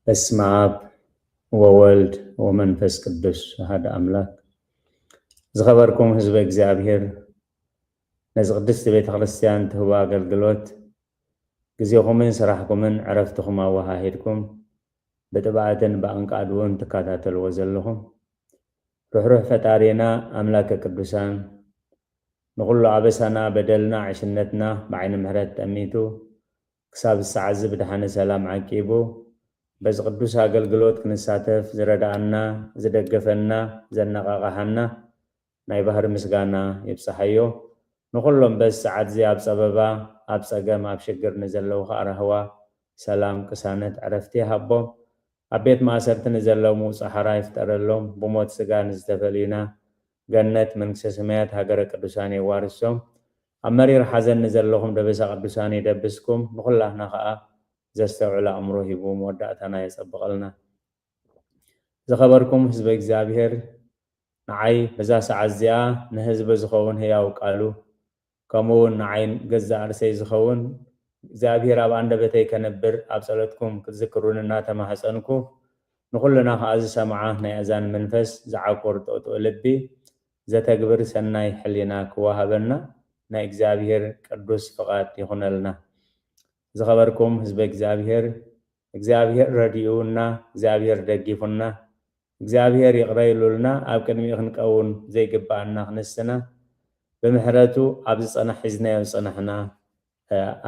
በስመ አብ ወወልድ ወመንፈስ ቅዱስ አሐዱ አምላክ። ዝኸበርኩም ህዝበ እግዚኣብሔር፣ ነዚ ቅድስቲ ቤተ ክርስቲያን ትህቦ ኣገልግሎት ግዜኹምን ስራሕኩምን ዕረፍትኹም ኣወሃሂድኩም ብጥብኣትን ብኣንቃድውን ትከታተልዎ ዘለኹም ርሕሩሕ ፈጣሪና ኣምላከ ቅዱሳን ንኹሉ ኣበሳና በደልና ዕሽነትና ብዓይኒ ምሕረት ጠሚቱ ክሳብ ሰዓት እዚ ብድሓነ ሰላም ዓቂቡ በዚ ቅዱስ ኣገልግሎት ክንሳተፍ ዝረዳኣና ዝደገፈና ዘነቓቓሓና ናይ ባህሪ ምስጋና ይብጻሓዮ። ንኹሎም በዚ ሰዓት እዚ ኣብ ጸበባ ኣብ ጸገም ኣብ ሽግር ንዘለዉ ከኣ ራህዋ ሰላም ቅሳነት ዕረፍቲ ይሃቦም። ኣብ ቤት ማእሰርቲ ንዘለዉ ምውጻእ ሓራ ይፍጠረሎም። ብሞት ስጋ ንዝተፈልዩና ገነት መንግስተ ሰማያት ሃገረ ቅዱሳን የዋርሶም። ኣብ መሪር ሓዘን ንዘለኹም ደበሳ ቅዱሳን የደብስኩም። ንኹላህና ከኣ ዘስተውዕል ኣእምሮ ሂቡ መወዳእታና የጸብቐልና። ዝኸበርኩም ህዝበ እግዚኣብሔር፣ ንዓይ በዛ ሰዓት እዚኣ ንህዝቢ ዝኸውን ህያው ቃሉ ከምኡ እውን ንዓይን ገዛእ ርእሰይ ዝኸውን እግዚኣብሔር ኣብ ኣንደበተይ ከነብር ኣብ ጸሎትኩም ክትዝክሩን እናተማህጸንኩ ንኹልና ከኣ ዝሰምዓ ናይ ኣዛን መንፈስ ዝዓቁር ጥቕጥቕ ልቢ ዘተግብር ሰናይ ሕሊና ክወሃበና ናይ እግዚኣብሔር ቅዱስ ፍቓድ ይኹነልና። ዝኸበርኩም ህዝበ እግዚኣብሔር፣ እግዚኣብሔር ረዲኡና፣ እግዚኣብሔር ደጊፉና፣ እግዚኣብሔር ይቕረ ኢሉልና ኣብ ቅድሚኡ ክንቀውን ዘይግብኣና ክንስና ብምሕረቱ ኣብ ዝጸናሕ ሒዝናዮ ዝጸናሕና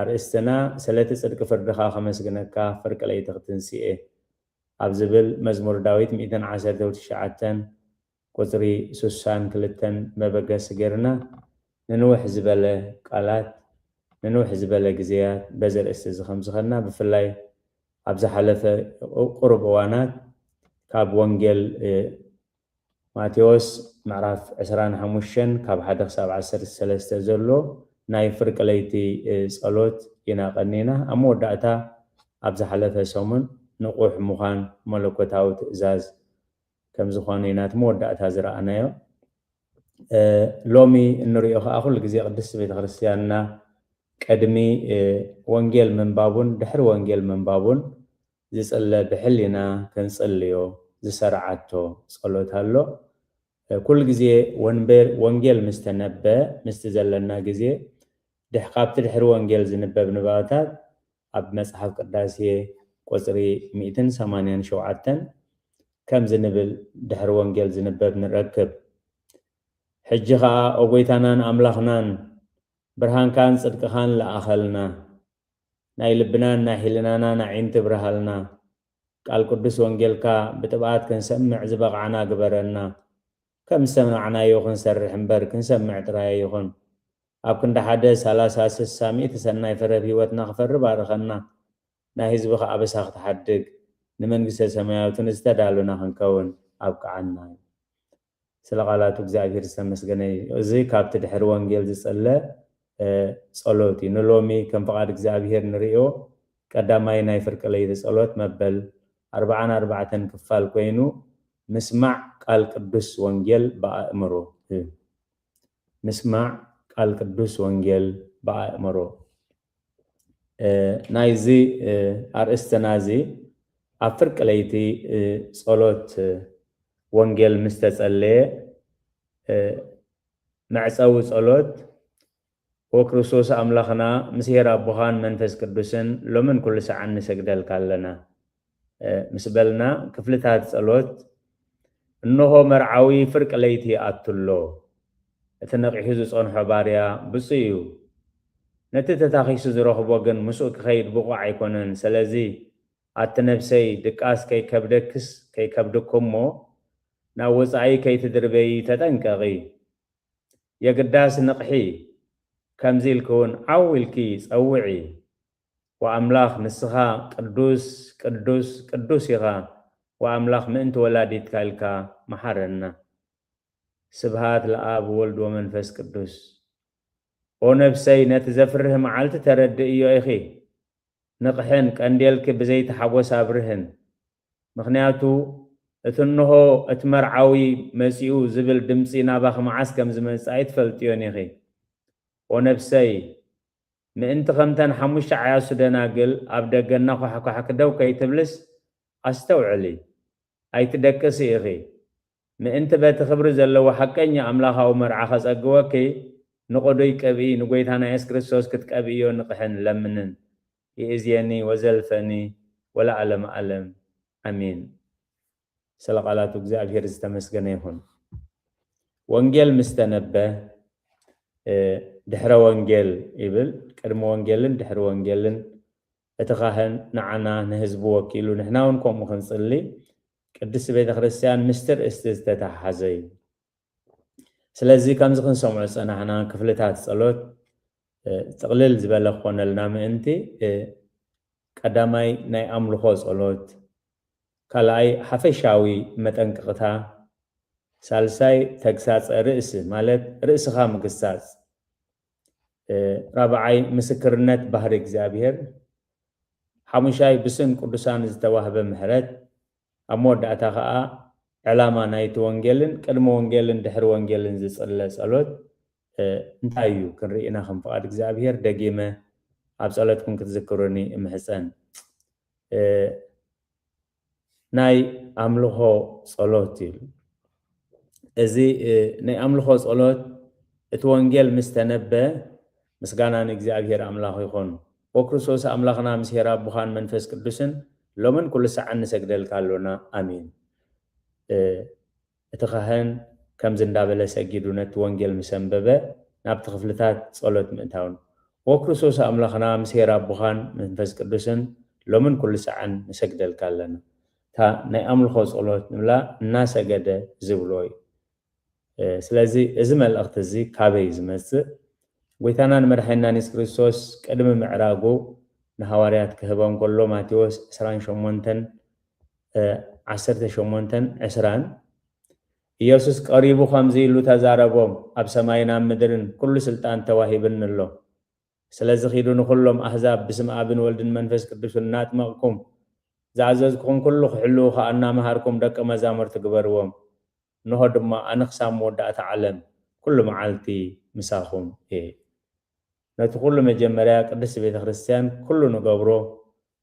ኣርእስትና ስለቲ ጽድቂ ፍርድኻ ከመስግነካ ፍርቂ ለይቲ ክትንስኤ ኣብ ዝብል መዝሙር ዳዊት ሚእትን ዓሰርተ ትሽዓተን ቁጽሪ ስሳን ክልተን መበገሲ ገይርና ንንውሕ ዝበለ ቃላት ንንውሕ ዝበለ ግዜያት በዚ ርእስቲ እዚ ከም ዝኸድና ብፍላይ ኣብ ዝሓለፈ ቁሩብ እዋናት ካብ ወንጌል ማቴዎስ ምዕራፍ ዕስራን ሓሙሽተን ካብ ሓደ ክሳብ ዓሰርተ ሰለስተ ዘሎ ናይ ፍርቂ ለይቲ ጸሎት ኢና ቀኒና። ኣብ መወዳእታ ኣብ ዝሓለፈ ሰሙን ንቑሕ ምዃን መለኮታዊ ትእዛዝ ከም ዝኾነ ኢና እቲ መወዳእታ ዝረኣናዮ። ሎሚ እንሪኦ ከዓ ኩሉ ግዜ ቅድስቲ ቤተክርስትያንና ቅድሚ ወንጌል ምንባቡን ድሕሪ ወንጌል ምንባቡን ዝጽለ ብሕሊና ክንጽልዮ ዝሰርዓቶ ጸሎት ኣሎ። ኩሉ ግዜ ወንጌል ምስ ተነበ ምስቲ ዘለና ግዜ ካብቲ ድሕሪ ወንጌል ዝንበብ ንባብታት ኣብ መጽሓፍ ቅዳሴ ቁጽሪ ሚእትን ሰማንያን ሸውዓተን ከምዚ ንብል ድሕሪ ወንጌል ዝንበብ ንረክብ። ሕጂ ኸኣ ኦ ጐይታናን ኣምላኽናን ብርሃንካን ጽድቅኻን ለኣኸልና። ናይ ልብናን ናይ ሕልናናን ኣዒንቲ ብርሃልና። ቃል ቅዱስ ወንጌልካ ብጥብኣት ክንሰምዕ ዝበቕዓና ግበረና። ከም ዝሰማዕናዮ ክንሰርሕ እምበር ክንሰምዕ ጥራይ ኣይኹን። ኣብ ክንዲ ሓደ ሰላሳ ስሳ ሚእቲ ሰናይ ፍረ ኣብ ህይወትና ክፈሪ ባርኸና። ናይ ህዝብኻ ኣበሳ ክትሓድግ ንመንግስተ ሰማያውቲ ንዝተዳሉና ክንከውን ኣብቅዓና። ስለ ቃላቱ እግዚኣብሔር ዝተመስገነ እዩ። እዚ ካብቲ ድሕሪ ወንጌል ዝጸለ ጸሎት እዩ። ንሎሚ ከም ፍቓድ እግዚኣብሔር ንርእዮ ቀዳማይ ናይ ፍርቂ ለይቲ ጸሎት መበል ኣርብዓን ኣርባዕተን ክፋል ኮይኑ ምስማዕ ቃል ቅዱስ ወንጌል ብኣእምሮ እዩ። ምስማዕ ቃል ቅዱስ ወንጌል ብኣእምሮ ናይዚ ኣርእስትና እዚ ኣብ ፍርቂ ለይቲ ጸሎት ወንጌል ምስ ተጸለየ መዕጸዊ ጸሎት ኦ ክርስቶስ ኣምላኽና ምስ ሄር ኣቦኻን መንፈስ ቅዱስን ሎምን ኩሉ ሰዓን ንሰግደልካ ኣለና ምስ በልና ክፍልታት ጸሎት እንሆ መርዓዊ ፍርቂ ለይቲ ይኣቱ ኣሎ። እቲ ነቒሑ ዝጸንሖ ባርያ ብፁዕ እዩ። ነቲ ተታኺሱ ዝረኽቦ ግን ምስኡ ክኸይድ ብቑዕ ኣይኮነን። ስለዚ ኣቲ ነብሰይ ድቃስ ከይከብደክስ ከይከብድኩ እሞ ናብ ወጻኢ ከይትድርበዪ ተጠንቀቒ። የግዳስ ንቕሒ፣ ከምዚ ኢልኪ እውን ዓው ኢልኪ ጸውዒ። ወኣምላኽ ንስኻ ቅዱስ ቅዱስ ቅዱስ ኢኻ፣ ወኣምላኽ ምእንቲ ወላዲትካ ኢልካ መሓረና። ስብሃት ለኣብ ወወልድ ወመንፈስ ቅዱስ። ኦ ነብሰይ ነቲ ዘፍርህ መዓልቲ ተረድእዮ ኢኺ። ንቕሕን ቀንዴልኪ ብዘይቲ ሓጎስ ኣብርህን። ምኽንያቱ እቲ እንሆ እቲ መርዓዊ መጺኡ ዝብል ድምጺ ናባኺ መዓስ ከም ዝመጽእ ኣይትፈልጥዮን ኢኺ። ኦ ነብሰይ ምእንቲ ከምተን ሓሙሽተ ዓያሱ ደናግል ኣብ ደገ እናኳሕኳሕኪ ደው ከይትብልስ ኣስተውዕሊ፣ ኣይትደቅሲ ኢኺ። ምእንቲ በቲ ክብሪ ዘለዎ ሓቀኛ ኣምላኻዊ መርዓ ኸጸግወኪ፣ ንቕዱይ ቅብኢ ንጐይታና የሱስ ክርስቶስ ክትቀብእዮ ንቕሕን ለምንን። ይእዝየኒ ወዘልፈኒ ወለዓለመ ዓለም። ኣሜን። ስለ ቃላቱ እግዚኣብሔር ዝተመስገነ ይኹን። ወንጌል ምስ ተነበ፣ እ፣ ድሕረ ወንጌል ይብል። ቅድሚ ወንጌልን ድሕሪ ወንጌልን እቲ ካህን ንዓና ንህዝቡ ወኪሉ፣ ንሕና እውን ከምኡ ክንጽሊ ቅድስቲ ቤተ ክርስቲያን ምስቲ ርእስቲ ዝተተሓሓዘ እዩ። ስለዚ ከምዚ ክንሰምዖ ዝጸናሕና ክፍልታት ጸሎት፣ እ፣ ጥቕልል ዝበለ ክኾነልና ምእንቲ፣ እ፣ ቀዳማይ ናይ ኣምልኾ ጸሎት፣ ካልኣይ ሓፈሻዊ መጠንቀቕታ፣ ሳልሳይ ተግሳጸ ርእሲ ማለት ርእስኻ ምግሳጽ፣ እ፣ ራብዓይ ምስክርነት ባህሪ እግዚኣብሔር፣ ሓሙሻይ ብስም ቅዱሳን ዝተዋህበ ምሕረት፣ ኣብ መወዳእታ ኸኣ ዕላማ ናይቲ ወንጌልን ቅድሚ ወንጌልን ድሕሪ ወንጌልን ዝጽለ ጸሎት፣ እ፣ እንታይ እዩ ክንርኢ ኢና ከም ፍቓድ እግዚኣብሔር ደጊመ ኣብ ጸሎትኩም ክትዝክሩኒ እምሕጸን። እ፣ ናይ ኣምልኾ ጸሎት እዩ። እዚ፣ እ፣ ናይ ኣምልኾ ጸሎት እቲ ወንጌል ምስ ተነበ ምስጋና ንእግዚኣብሔር ኣምላኽ ይኹን። ወክርስቶስ ኣምላኽና ምስ ሄራ ኣቦኻን መንፈስ ቅዱስን ሎምን ኩሉ ሰዓን ንሰግደልካ ኣሎና። ኣሜን። እ፣ እቲ ካህን ከምዚ እንዳበለ ሰጊዱ ነቲ ወንጌል ምስ ኣንበበ ናብቲ ክፍልታት ጸሎት ምእታውን። ወክርስቶስ ኣምላኽና ምስ ሄራ ኣቦኻን መንፈስ ቅዱስን ሎምን ኩሉ ሰዓን ንሰግደልካ ኣለና። እታ ናይ ኣምልኾ ጸሎት ንብላ እናሰገደ ዝብሎ እዩ። እ፣ ስለዚ እዚ መልእኽቲ እዚ ካበይ እዩ ዝመጽእ? ጎይታና ንመድሓኒና የሱስ ክርስቶስ ቅድሚ ምዕራጉ ንሃዋርያት ክህቦም ከሎ ማቴዎስ ዕስራን ሸሞንተን፣ እ፣ ዓሰርተ ሸሞንተን ዕስራን ኢየሱስ ቀሪቡ ከምዚ ኢሉ ተዛረቦም፣ ኣብ ሰማይን ኣብ ምድርን ኩሉ ስልጣን ተዋሂብኒ ኣሎ። ስለዚ ኺዱ ንኹሎም ኣህዛብ ብስም ኣብን ወልድን መንፈስ ቅዱስን እናጥመቕኩም፣ ዝኣዘዝኩኹም ኩሉ ክሕልዉ ኸኣ እናመሃርኩም ደቀ መዛሙርቲ ግበርዎም። እንሆ ድማ ኣነ ክሳብ መወዳእታ ዓለም ኩሉ መዓልቲ ምሳኹም እየ። ነቲ ኩሉ መጀመርያ ቅድስቲ ቤተ ክርስቲያን ኩሉ ንገብሮ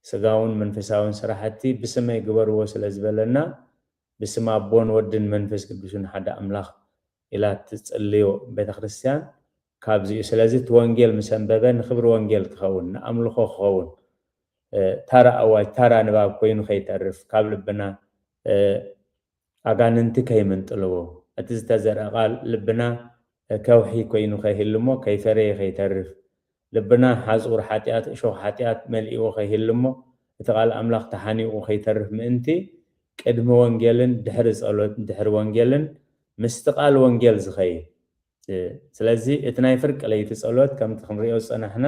ስጋውን መንፈሳውን ስራሕቲ ብስመይ ግበርዎ ስለ ዝበለና፣ ብስም ኣቦን ወድን መንፈስ ቅዱስን ሓደ ኣምላኽ ኢላ ትጽልዮ ቤተ ክርስቲያን ካብዚ እዩ። ስለዚ እቲ ወንጌል ምስ ኣንበበ ንኽብሪ ወንጌል ክኸውን፣ ንኣምልኾ ክኸውን፣ እ፣ ታራ ኣዋጅ፣ ታራ ንባብ ኮይኑ ከይተርፍ፣ ካብ ልብና፣ እ፣ ኣጋንንቲ ከይምንጥልዎ፣ እቲ ዝተዘርአ ቃል ልብና ከውሒ ኮይኑ ከይህልሞ፣ ከይፈረየ ከይተርፍ፣ ልብና ሓጹር ሓጢኣት፣ እሾኽ ሓጢኣት መሊእዎ ከይህልሞ፣ እቲ ቃል ኣምላኽ ተሓኒቑ ከይተርፍ ምእንቲ፣ ቅድሚ ወንጌልን ድሕሪ ጸሎት፣ ድሕሪ ወንጌልን ምስቲ ቃል ወንጌል ዝኸይድ። እ፣ ስለዚ እቲ ናይ ፍርቂ ለይቲ ጸሎት ከምቲ ክንሪኦ ዝጸናሕና፣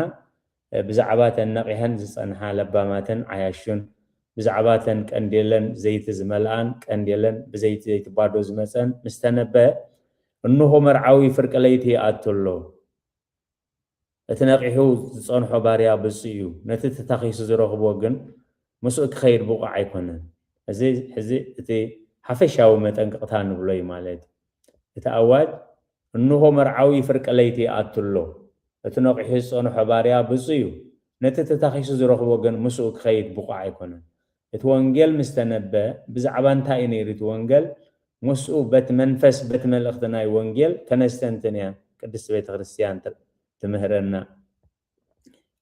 እ፣ ብዛዕባ ተን ነቒሐን ዝጸንሓ ለባማትን ዓያሹን፣ ብዛዕባ ተን ቀንዴለን ዘይቲ ዝመልኣን ቀንዴለን ብዘይቲ ዘይትባዶ ዝመጸን ምስ ተነበ፣ እንሆ መርዓዊ ፍርቂ ለይቲ ይኣቱ ኣሎ። እቲ ነቒሑ ዝጸንሖ ባርያ ብፁዕ እዩ፣ ነቲ ተታኺሱ ዝረኽቦ ግን ምስኡ ክኸይድ ብቑዕ ኣይኮነን። እዚ ሕዚ እቲ ሓፈሻዊ መጠንቀቕታ ንብሎ እዩ ማለት እዩ። እቲ ኣዋጅ፣ እንሆ መርዓዊ ፍርቂ ለይቲ ይኣቱ ኣሎ፣ እቲ ነቒሑ ዝጸንሖ ባርያ ብፁዕ እዩ፣ ነቲ ተታኺሱ ዝረኽቦ ግን ምስኡ ክኸይድ ብቑዕ ኣይኮነን። እቲ ወንጌል ምስ ተነበ፣ ብዛዕባ እንታይ እዩ ነይሩ እቲ ወንጌል? ምስኡ በቲ መንፈስ፣ በቲ መልእኽቲ ናይ ወንጌል ከነስተንትን እያ ቅድስቲ ቤተ ክርስቲያን ት-፣ ትምህረና።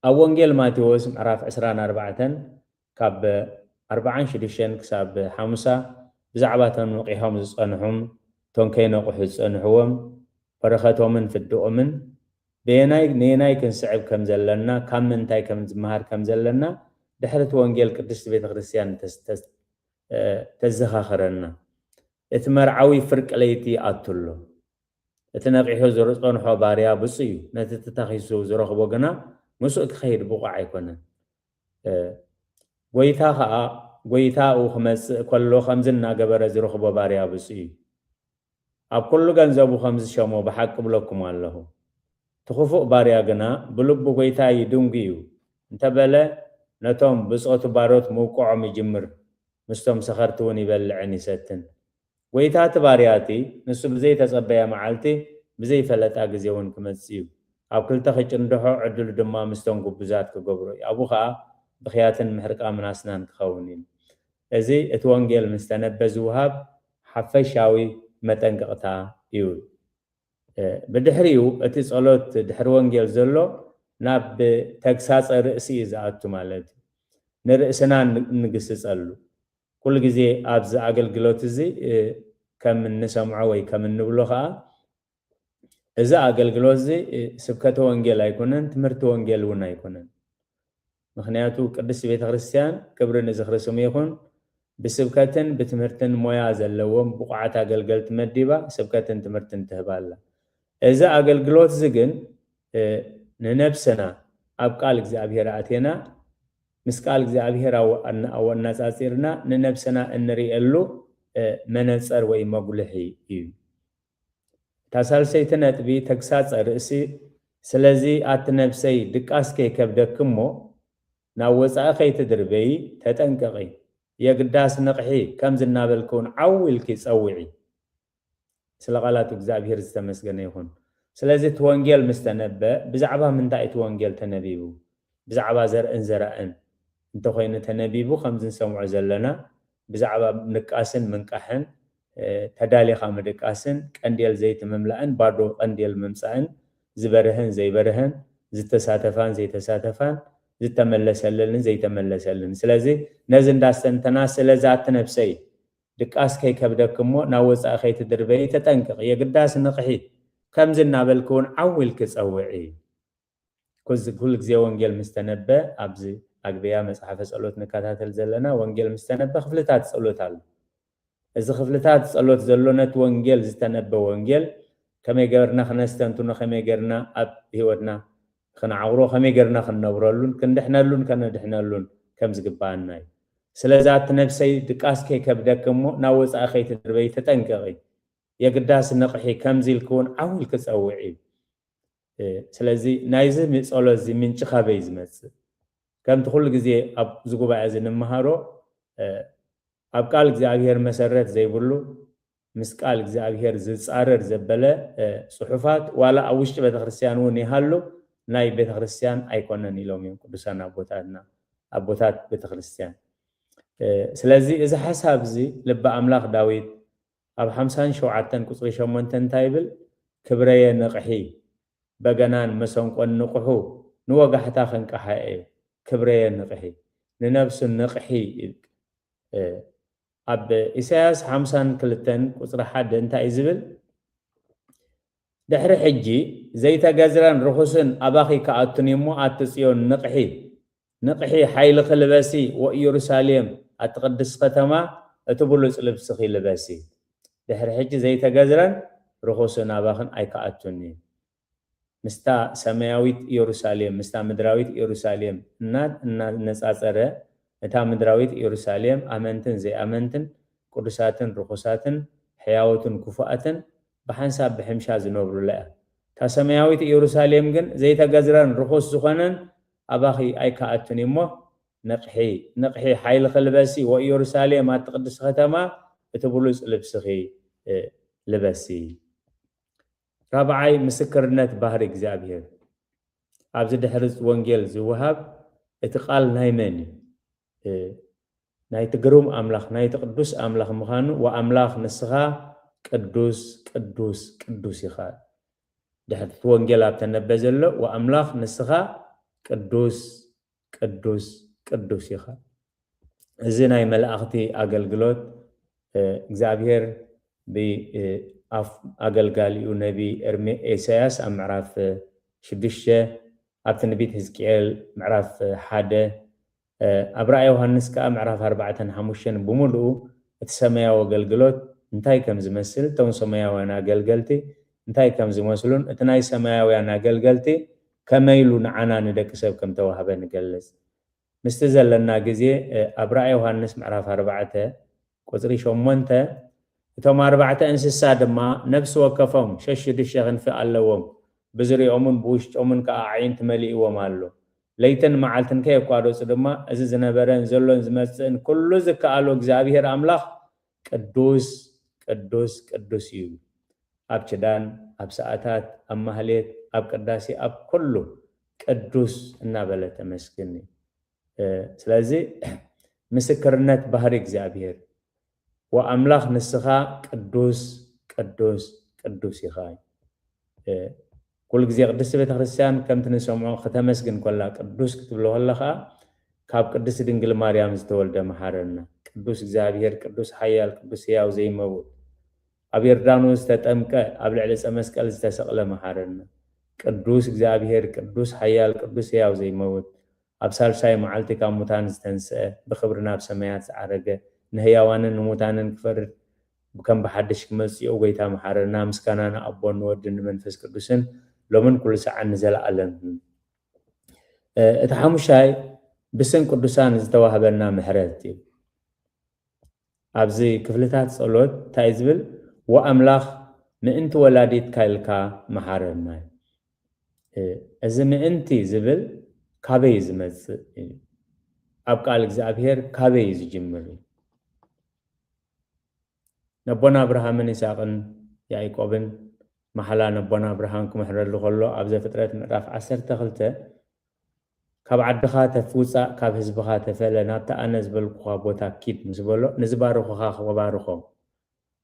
ኣብ ወንጌል ማቴዎስ ምዕራፍ ዕስራን ኣርባዕተን ካብ ኣርባዓን ሽዱሽተን ክሳብ ሓሙሳ ብዛዕባ እቶም ነቒሖም ዝጸንሑም፣ እቶም ከይነቕሑ ዝጸንሕዎም፣ በረኸቶምን ፍድኦምን፣ በየናይ፣ ነየናይ ክንስዕብ ከም ዘለና፣ ካብ ምንታይ ከም ዝመሃር ከም ዘለና፣ ድሕሪ እቲ ወንጌል ቅድስቲ ቤተ ክርስቲያን ተስ-፣ ተስ-፣ እ፣ ተዘኻኽረና። እቲ መርዓዊ ፍርቂ ለይቲ ይኣቱ ኣሎ። እቲ ነቒሑ ዝጸንሖ ባርያ ብፁዕ እዩ፣ ነቲ ተታኺሱ ዝረኽቦ ግና ምስኡ ክኸይድ ብቑዕ ኣይኮነን። እ፣ ጐይታ ኸኣ ጐይታኡ ክመጽእ ከሎ ከምዚ እናገበረ ዝረኽቦ ባርያ ብፁዕ እዩ። ኣብ ኩሉ ገንዘቡ ከም ዝሸሞ ብሓቂ እብለኩም ኣለኹ። እቲ ክፉእ ባርያ ግና ብልቡ ጐይታይ ድንጉ እዩ እንተ በለ፣ ነቶም ብጾቱ ባሮት ምውቅዖም ይጅምር፣ ምስቶም ሰኸርቲ እውን ይበልዕን ይሰትን። ጐይታ እቲ ባርያ እቲ ንሱ ብዘይተጸበያ መዓልቲ ብዘይፈለጣ ግዜ እውን ክመጽእ እዩ። ኣብ ክልተ ክጭንድሖ፣ ዕድሉ ድማ ምስቶም ግቡዛት ክገብሮ እዩ። ኣብኡ ኸኣ ብኽያትን ምሕርቃምን ኣስናን ክኸውን እዩ። እዚ እቲ ወንጌል ምስ ተነበ ዝወሃብ ሓፈሻዊ መጠንቀቕታ እዩ። ብድሕሪኡ እቲ ጸሎት ድሕሪ ወንጌል ዘሎ ናብ ተግሳጸ ርእሲ እዩ ዝኣቱ ማለት እዩ። ንርእስና ንግስጸሉ። ኩሉ ግዜ ኣብዚ ኣገልግሎት እዚ ከም እንሰምዖ ወይ ከም እንብሎ ከዓ እዚ ኣገልግሎት እዚ ስብከተ ወንጌል ኣይኮነን፣ ትምህርቲ ወንጌል እውን ኣይኮነን። ምክንያቱ ቅድስቲ ቤተክርስትያን ክብሪ ንዝኽሪ ስሙ ይኹን ብስብከትን ብትምህርትን ሞያ ዘለዎም ብቑዓት ኣገልገልቲ መዲባ ስብከትን ትምህርትን ትህብ ኣላ። እዚ ኣገልግሎት እዚ ግን ንነብስና ኣብ ቃል እግዚኣብሔር ኣቴና ምስ ቃል እግዚኣብሔር ኣነጻጺርና ንነብስና እንርእየሉ መነጸር ወይ መጉልሒ እዩ። እታ ሳልሰይቲ ነጥቢ ተግሳጸ ርእሲ። ስለዚ ኣቲ ነብሰይ ድቃስ ከይከብደኪ እሞ ናብ ወጻኢ ከይትድርበዪ ተጠንቀቒ፣ የግዳስ ንቕሒ፣ ከምዚ እናበልኪ እውን ዓው ኢልኪ ጸውዒ። ስለ ቃላት እግዚኣብሔር ዝተመስገነ ይኹን። ስለዚ እቲ ወንጌል ምስ ተነበ ብዛዕባ ምንታይ እቲ ወንጌል ተነቢቡ? ብዛዕባ ዘርእን ዘራእን እንተኾይኑ ተነቢቡ ከምዚ ንሰምዖ ዘለና ብዛዕባ ምድቃስን ምንቃሕን ተዳሊኻ ምድቃስን ቀንዴል ዘይትምምላእን ባዶ ቀንዴል ምምፃእን ዝበርህን ዘይበርህን ዝተሳተፋን ዘይተሳተፋን ዝተመለሰልንን ዘይተመለሰልን። ስለዚ ነዚ እንዳስተንተና ስለዚ ኣቲ ነብሰይ ድቃስ ከይከብደኪ እሞ ናብ ወፃኢ ከይትድርበይ ተጠንቅቕ፣ የግዳስ ንቕሒ፣ ከምዚ እናበልኪ እውን ዓው ኢልኪ ፀውዒ። ኩሉ ግዜ ወንጌል ምስ ተነበ ኣብዚ ኣግብያ መፅሓፈ ፀሎት ንከታተል ዘለና ወንጌል ምስ ተነበ ክፍልታት ፀሎት ኣሎ። እዚ ክፍልታት ጸሎት ዘሎ ነቲ ወንጌል ዝተነበ ወንጌል ከመይ ገርና ክነስተንትኖ ከመይ ገርና ኣብ ህይወትና ክንዓቕሮ ከመይ ገርና ክንነብረሉን ክንድሕነሉን ከነድሕነሉን ከም ዝግባኣና እዩ። ስለዚ ኣቲ ነብሰይ ድቃስ ከይከብደኪ እሞ ናብ ወጻኢ ከይትድርበይ ተጠንቀቒ። የግዳስ ንቕሒ ከምዚ ኢልኪ እውን ዓው ኢልኪ ጸውዒ። ስለዚ ናይዚ ጸሎት እዚ ምንጪ ካበይ ዝመጽእ? ከምቲ ኩሉ ግዜ ኣብዚ ጉባኤ እዚ ንምሃሮ ኣብ ቃል እግዚኣብሔር መሰረት ዘይብሉ ምስ ቃል እግዚኣብሔር ዝጻረር ዘበለ ጽሑፋት ዋላ ኣብ ውሽጢ ቤተክርስትያን እውን ይሃሉ ናይ ቤተክርስትያን ኣይኮነን ኢሎም እዮም ቅዱሳን ኣቦታትና ኣቦታት ቤተክርስትያን። ስለዚ እዚ ሓሳብ እዚ ልቢ ኣምላኽ ዳዊት ኣብ ሓምሳን ሸውዓተን ቁፅሪ ሸሞንተ እንታይ ይብል? ክብረየ ንቕሒ በገናን መሰንቆን ንቕሑ ንወጋሕታ ከንቅሓ እየ። ክብረየ ንቕሒ ንነብሱ ንቕሒ ይብል። ኣብ ኢሳያስ ሓምሳን ክልተን ቁፅሪ ሓደ እንታይ እዩ ዝብል? ድሕሪ ሕጂ ዘይተገዝረን ርኹስን ኣባኺ ክኣቱን እሞ ኣቲ ጽዮን ንቕሒ ንቕሒ ሓይልኺ ልበሲ ወኢየሩሳሌም ኣቲ ቅድስቲ ከተማ እቲ ብሉጽ ልብስኺ ልበሲ። ድሕሪ ሕጂ ዘይተገዝረን ርኹስን ኣባኽን ኣይክኣቱን እዩ። ምስታ ሰማያዊት ኢየሩሳሌም ምስታ ምድራዊት ኢየሩሳሌም እናነጻጸረ እታ ምድራዊት ኢየሩሳሌም ኣመንትን ዘይኣመንትን ቅዱሳትን ርኹሳትን ሕያዎትን ክፉኣትን ብሓንሳብ ብሕምሻ ዝነብሩላ እያ። እታ ሰማያዊት ኢየሩሳሌም ግን ዘይተገዝረን ርኹስ ዝኾነን ኣባኺ ኣይከኣቱን እሞ ንቕሒ ንቕሒ ሓይልኺ ልበሲ ወኢየሩሳሌም ኣቲ ቅድስቲ ከተማ እቲ ብሉጽ ልብስኺ ልበሲ። ራብዓይ ምስክርነት ባህሪ እግዚኣብሔር። ኣብዚ ድሕሪ ወንጌል ዝወሃብ እቲ ቃል ናይ መን እዩ? ናይቲ ግሩም ኣምላኽ ናይቲ ቅዱስ ኣምላኽ ምዃኑ ወኣምላኽ ንስኻ ቅዱስ ቅዱስ ቅዱስ ኢኻ። ድሕርቲ ወንጌል ኣብ ተነበ ዘሎ ወኣምላኽ ንስኻ ቅዱስ ቅዱስ ቅዱስ ኢኻ። እዚ ናይ መላእኽቲ ኣገልግሎት እግዚኣብሔር ብኣፍ ኣገልጋሊኡ ነቢ ኤርሜ ኢሳያስ ኣብ ምዕራፍ ሽዱሽተ ኣብ ትንቢት ህዝቅኤል ምዕራፍ ሓደ ኣብ ራእይ ዮሃንስ ከዓ ምዕራፍ ኣርባዕተን ሓሙሽተን ብምሉኡ እቲ ሰማያዊ ኣገልግሎት እንታይ ከም ዝመስል እቶም ሰማያውያን ኣገልገልቲ እንታይ ከም ዝመስሉን እቲ ናይ ሰማያውያን ኣገልገልቲ ከመይ ኢሉ ንዓና ንደቂ ሰብ ከም ተዋህበ ንገልጽ። ምስቲ ዘለና ግዜ ኣብ ራእይ ዮሃንስ ምዕራፍ ኣርባዕተ ቁፅሪ ሸሞንተ እቶም ኣርባዕተ እንስሳ ድማ ነፍሲ ወከፎም ሸሽዱሽተ ክንፊ ኣለዎም፣ ብዝሪኦምን ብውሽጦምን ከዓ ኣዒንቲ መሊእዎም ኣሎ። ለይትን መዓልትን ከየቋረፁ ድማ እዚ ዝነበረን ዘሎን ዝመፅእን ኩሉ ዝከኣሉ እግዚኣብሔር ኣምላኽ ቅዱስ ቅዱስ ቅዱስ እዩ። ኣብ ኪዳን፣ ኣብ ሰዓታት፣ ኣብ ማህሌት፣ ኣብ ቅዳሴ፣ ኣብ ኩሉ ቅዱስ እናበለ ተመስግን እዩ። ስለዚ ምስክርነት ባህሪ እግዚኣብሔር። ወኣምላኽ ንስኻ ቅዱስ ቅዱስ ቅዱስ ኢኻ። ኩሉ ግዜ ቅድስቲ ቤተክርስትያን ከምቲ ንሰምዖ ከተመስግን ከላ ቅዱስ ክትብሎ ከለኻ ካብ ቅድስቲ ድንግል ማርያም ዝተወልደ መሓረና። ቅዱስ እግዚኣብሔር ቅዱስ ሓያል ቅዱስ ሕያው ዘይመውት ኣብ ዮርዳኖስ ዝተጠምቀ ኣብ ልዕሊ ዕፀ መስቀል ዝተሰቕለ መሓረና። ቅዱስ እግዚኣብሔር ቅዱስ ሓያል ቅዱስ ሕያው ዘይመውት ኣብ ሳልሳይ መዓልቲ ካብ ሙታን ዝተንስአ ብኽብሪ ናብ ሰማያት ዝዓረገ ንህያዋንን ንሙታንን ክፈርድ ከም ብሓድሽ ክመጽእ ጎይታ መሓረና። ምስጋና ንኣቦን ንወድን ንመንፈስ ቅዱስን ሎምን ኩሉ ሰዓን ንዘለኣለም። እቲ ሓሙሻይ ብስም ቅዱሳን ዝተዋህበና ምሕረት እዩ። ኣብዚ ክፍልታት ጸሎት እንታይ ዝብል ወኣምላኽ ምእንቲ ወላዲትካ ኢልካ መሓረና። እዚ ምእንቲ ዝብል ካበይ ዝመጽእ እዩ? ኣብ ቃል እግዚኣብሔር ካበይ እዩ ዝጅምር እዩ? ነቦና ኣብርሃምን ይስሐቅን ያዕቆብን መሓላ ነቦና ኣብርሃም ክምሕረሉ ከሎ ኣብ ዘፍጥረት ምዕራፍ ዓሰርተ ክልተ ካብ ዓድኻ ተፍውፃእ ካብ ህዝብኻ ተፈለ ናብቲ ኣነ ዝበልኩኻ ቦታ ኪድ ምስ በሎ ንዝባርኹኻ ክባርኾም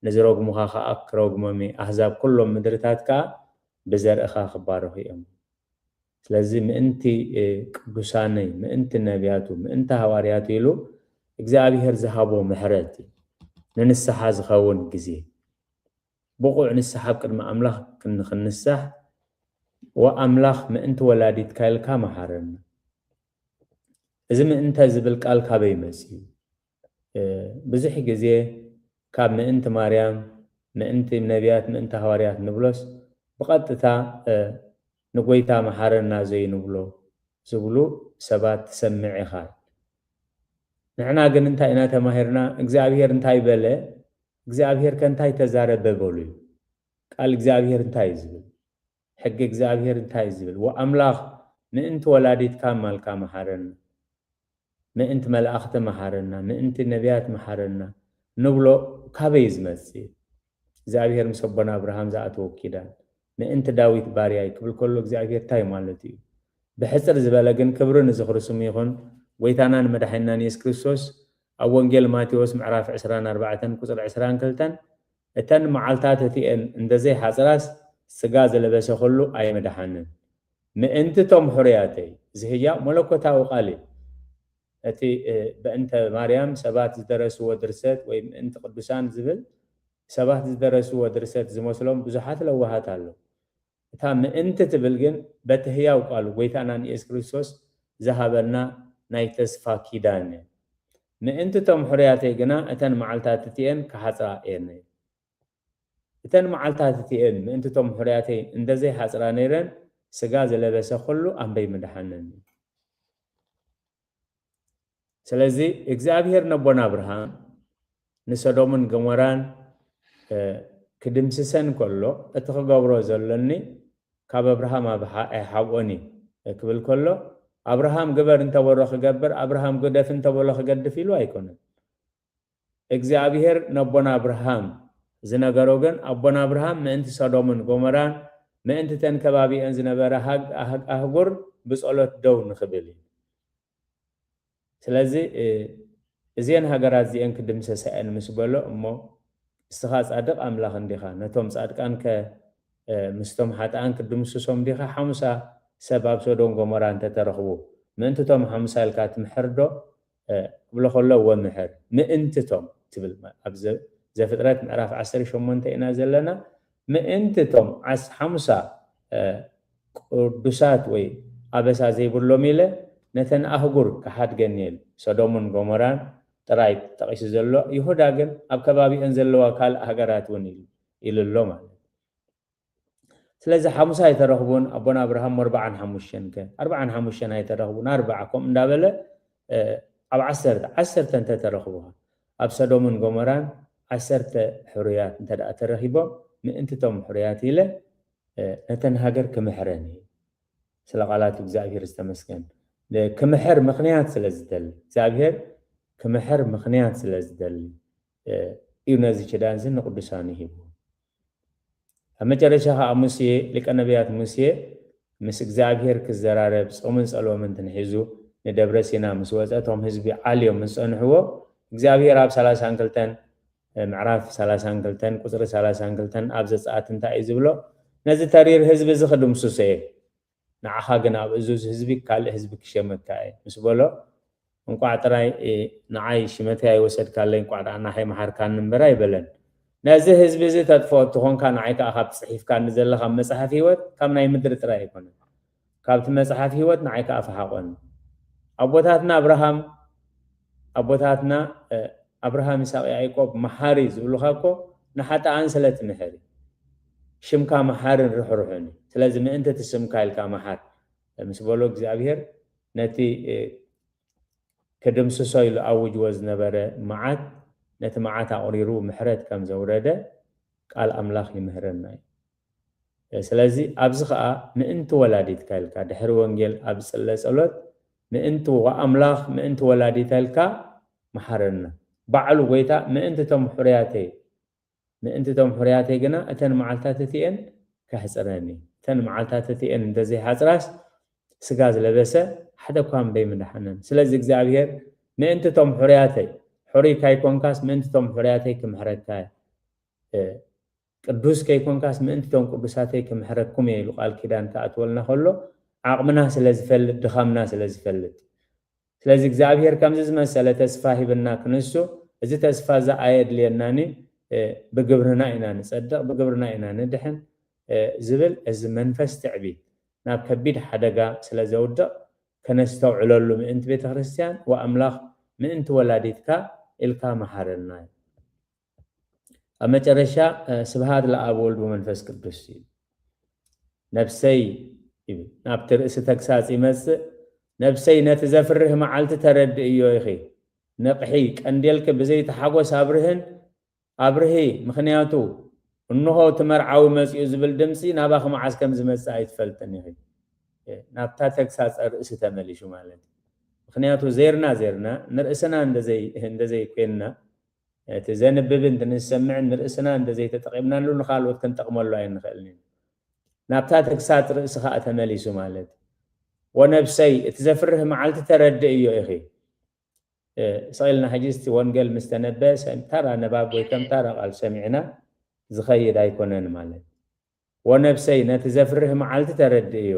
ንዝረግሙኻ ከዓ ክረግሞም እየ ኣህዛብ ኩሎም ምድርታት ከዓ ብዘርእኻ ክባረኹ እዮም። ስለዚ ምእንቲ ቅዱሳነይ ምእንቲ ነቢያቱ ምእንቲ ሃዋርያቱ ኢሉ እግዚኣብሔር ዝሃቦ ምሕረት እዩ። ንንስሓ ዝኸውን ግዜ ብቑዕ ንስሓ ኣብ ቅድሚ ኣምላኽ ክንንሳሕ ወኣምላኽ ምእንቲ ወላዲትካ ኢልካ መሓረና። እዚ ምእንተ ዝብል ቃል ካበይ መፅዩ? ብዙሕ ግዜ ካብ ምእንቲ ማርያም ምእንቲ ነቢያት ምእንቲ ሃዋርያት ንብሎስ ብቐጥታ ንጎይታ መሓረና ዘይንብሎ ዝብሉ ሰባት ትሰምዕ ኢኻ። ንሕና ግን እንታይ ኢና ተማሂርና? እግዚኣብሔር እንታይ በለ? እግዚኣብሔር ከ እንታይ ተዛረበ በሉ እዩ። ቃል እግዚኣብሔር እንታይ እዩ ዝብል? ሕጊ እግዚኣብሔር እንታይ እዩ ዝብል? ወኣምላኽ ምእንቲ ወላዲትካ ማልካ መሓረና፣ ምእንቲ መላእኽቲ መሓረና፣ ምእንቲ ነቢያት መሓረና ንብሎ ካበይ እዩ ዝመጽእ? እግዚኣብሔር ምስ ኣቦና ኣብርሃም ዝኣተዎ ኪዳን ምእንቲ ዳዊት ባርያይ ክብል ከሎ እግዚኣብሔር እንታይ ማለት እዩ? ብሕፅር ዝበለ ግን ክብሪ ንዝኽሪ ስሙ ይኹን። ጎይታናን መድሓኒናን የሱስ ክርስቶስ ኣብ ወንጌል ማቴዎስ ምዕራፍ ዕስራን ኣርባዕተን ቁፅሪ ዕስራን ክልተን እተን መዓልታት እቲኤን እንደዘይሓፅራስ ስጋ ዝለበሰ ኩሉ ኣይምድሓንን። ምእንቲ እቶም ሕሩያተይ፣ እዚ ህያው መለኮታዊ ቃል እዩ። እቲ ብእንተ ማርያም ሰባት ዝደረስዎ ድርሰት ወይ ምእንቲ ቅዱሳን ዝብል ሰባት ዝደረስዎ ድርሰት ዝመስሎም ብዙሓት ለዋሃት ኣለዉ። እታ ምእንቲ ትብል ግን በቲ ህያው ቃሉ ጎይታና ንየሱስ ክርስቶስ ዝሃበና ናይ ተስፋ ኪዳን እያ። ምእንቲ እቶም ሕሩያተይ ግና እተን መዓልታት እቲኤን ክሓጽራ እየን። እተን መዓልታት እቲኤን ምእንቲ እቶም ሕሩያተይ እንተዘይሓጽራ ነይረን ስጋ ዝለበሰ ኩሉ ኣንበይ ምድሓነኒ። ስለዚ እግዚኣብሔር ነቦና ኣብርሃም ንሰዶምን ገሞራን ክድምስሰን ከሎ እቲ ክገብሮ ዘሎኒ ካብ ኣብርሃም ኣይሓብኦን እዩ ክብል ከሎ ኣብርሃም ግበር እንተበሎ ክገብር ኣብርሃም ግደፍ እንተበሎ ክገድፍ ኢሉ ኣይኮነን። እግዚኣብሔር ነቦና ኣብርሃም ዝነገሮ ግን ኣቦና ኣብርሃም ምእንቲ ሰዶምን ጎሞራን ምእንቲ ተን ከባቢአን ዝነበረ ኣህጉር ብጸሎት ደው ንኽብል እዩ። ስለዚ እዚአን ሃገራት እዚአን ክድምሰሳ እየን ምስ በሎ እሞ እስኻ ጻድቕ ኣምላኽ እንዲኻ ነቶም ጻድቃን ከ ምስቶም ሓጥኣን ክድምስሶም ዲኻ ሓሙሳ ሰብ ኣብ ሶዶም ጎሞራ እንተተረኽቡ ምእንቲ ቶም ሓሙሳ ኢልካ ትምሕር ዶ ክብሎ ከሎ ወምሕር ምእንቲ ቶም ትብል ኣብ ዘፍጥረት ምዕራፍ ዓሰርተ ሸሞንተ ኢና ዘለና ምእንቲ ቶም ሓሙሳ ቅዱሳት ወይ ኣበሳ ዘይብሎም ኢለ ነተን ኣህጉር ክሓድገን እየ ሶዶምን ጎሞራን ጥራይ ጠቒሱ ዘሎ ይሁዳ ግን ኣብ ከባቢአን ዘለዋ ካልእ ሃገራት እውን ኢሉ ኣሎ ማለት ስለዚ ሓሙሳ ኣይተረኽቡን ኣቦና ኣብርሃም ኣርባዓን ሓሙሽተን ከ ኣርባዓን ሓሙሽተን ኣይተረኽቡን ኣርባዓ ከምኡ እንዳበለ ኣብ ዓሰርተ ዓሰርተ እንተተረኽቡ ኣብ ሰዶምን ጎሞራን ዓሰርተ ሕሩያት እንተ ተረኺቦም ምእንትቶም ሕሩያት ኢለ ነተን ሃገር ክምሕረን እዩ ስለ ቃላት እግዚኣብሔር ዝተመስገን ክምሕር ምክንያት ስለ ዝደሊ እግዚኣብሔር ክምሕር ምክንያት ስለ ዝደሊ እዩ ነዚ ኪዳን እዚ ንቅዱሳኑ ሂቡ ኣብ መጨረሻ ከዓ ሙሴ ሊቀ ነቢያት ሙሴ ምስ እግዚኣብሔር ክዘራረብ ጾምን ጸሎምን ትንሒዙ ንደብረ ሲና ምስ ወፀ እቶም ህዝቢ ዓልዮም ምስ ፀንሕዎ እግዚኣብሔር ኣብ ሰላሳን ክልተን ምዕራፍ ሰላሳን ክልተን ቁፅሪ ሰላሳን ክልተን ኣብ ዘፀኣት እንታይ እዩ ዝብሎ? ነዚ ተሪር ህዝቢ እዚ ክድምስሶ እየ፣ ንዓኻ ግን ኣብ እዙዝ ህዝቢ ካልእ ህዝቢ ክሸመካ እየ ምስ በሎ፣ እንቋዕ ጥራይ ንዓይ ሽመተይ ኣይወሰድካለይ፣ እንቋዕ ደኣ ናኸይ መሓርካኒ እምበር ኣይበለን። ነዚ ህዝቢ እዚ ተጥፍኦ እትኾንካ ንዓይ ከዓ ካብ ፅሒፍካኒ ዘለኻ መፅሓፍ ህይወት ካብ ናይ ምድሪ ጥራይ ኣይኮነን፣ ካብቲ መፅሓፍ ህይወት ንዓይ ከዓ ፈሓቆኒ። ኣቦታትና ኣብርሃም ኣቦታትና ኣብርሃም ይስሐቅ ያዕቆብ መሓሪ ዝብሉኻ እኮ ንሓጥኣን ስለ ትምሕር እዩ። ሽምካ መሓርን ርሕሩሕን እዩ። ስለዚ ምእንቲ እቲ ስምካ ኢልካ መሓር ምስ በሎ እግዚኣብሔር ነቲ ክድምስሶ ኢሉ ኣውጅዎ ዝነበረ መዓት ነቲ መዓት ኣቑሪሩ ምሕረት ከም ዘውረደ ቃል ኣምላኽ ይምህረና እዩ። ስለዚ ኣብዚ ኸዓ ምእንቲ ወላዲትካ ኢልካ ድሕሪ ወንጌል ኣብ ዝጽለ ጸሎት ምእንቲ ኣምላኽ ምእንቲ ወላዲታ ኢልካ መሓረና። ባዕሉ ጎይታ ምእንቲ እቶም ሕሩያተይ ምእንቲ እቶም ሕሩያተይ ግና እተን መዓልታት እቲኤን ከሕጽረኒ። እተን መዓልታት እቲኤን እንተዘይሓጽራስ ስጋ ዝለበሰ ሓደ እኳ እምበይ ምድሓነን። ስለዚ እግዚኣብሔር ምእንቲ እቶም ሕሩያተይ ሕሩይ ካይኮንካስ ምእንቲ እቶም ሕሩያተይ ክምሕረካ ቅዱስ ከይኮንካስ ምእንቲ እቶም ቅዱሳተይ ክምሕረኩም እየ ኢሉ ቃል ኪዳን ክኣትወልና ከሎ ዓቕምና ስለ ዝፈልጥ ድኻምና ስለ ዝፈልጥ ስለዚ እግዚኣብሔር ከምዚ ዝመሰለ ተስፋ ሂብና ክንሱ እዚ ተስፋ እዚ ኣየድልየናኒ ብግብርና ኢና ንጸድቕ ብግብርና ኢና ንድሕን ዝብል እዚ መንፈስ ትዕቢት ናብ ከቢድ ሓደጋ ስለ ዘውድቕ ከነስተውዕለሉ ምእንቲ ቤተ ክርስቲያን ወኣምላኽ ምእንቲ ወላዲትካ ኢልካ መሓረና እዩ። ኣብ መጨረሻ ስብሃት ለኣብ ወልድ ወመንፈስ ቅዱስ እዩ። ነብሰይ ይብል ናብቲ ርእሲ ተግሳጽ ይመጽእ። ነብሰይ ነቲ ዘፍርህ መዓልቲ ተረድእዮ ኢኺ። ንቕሒ ቀንዴልኪ ብዘይቲ ሓጎስ ኣብርህን ኣብርሂ ምኽንያቱ እንሆ እቲ መርዓዊ መጺኡ ዝብል ድምጺ ናባኺ መዓስ ከም ዝመጽእ ኣይትፈልጥን ኢኺ። ናብታ ተግሳጸ ርእሲ ተመሊሹ ማለት እዩ። ምኽንያቱ ዜርና ዜርና ንርእስና እንደዘይ እንደዘይ ኮይንና እቲ ዘንብብን ንሰምዕን ንርእስና እንተዘይተጠቒምናሉ ንኻልኦት ክንጠቕመሉ ኣይንኽእልን ኢና። ናብታ ተግሳጽ ርእሲ ኸኣ ተመሊሱ ማለት ወነብሰይ እቲ ዘፍርህ መዓልቲ ተረድእዮ ኢኺ። ስቕ ኢልና ሕጂ እቲ ወንጌል ምስ ተነበ ታራ ንባብ ወይ ከም ታራ ቃል ሰሚዕና ዝኸይድ ኣይኮነን ማለት ወነብሰይ ነቲ ዘፍርህ መዓልቲ ተረድእዮ።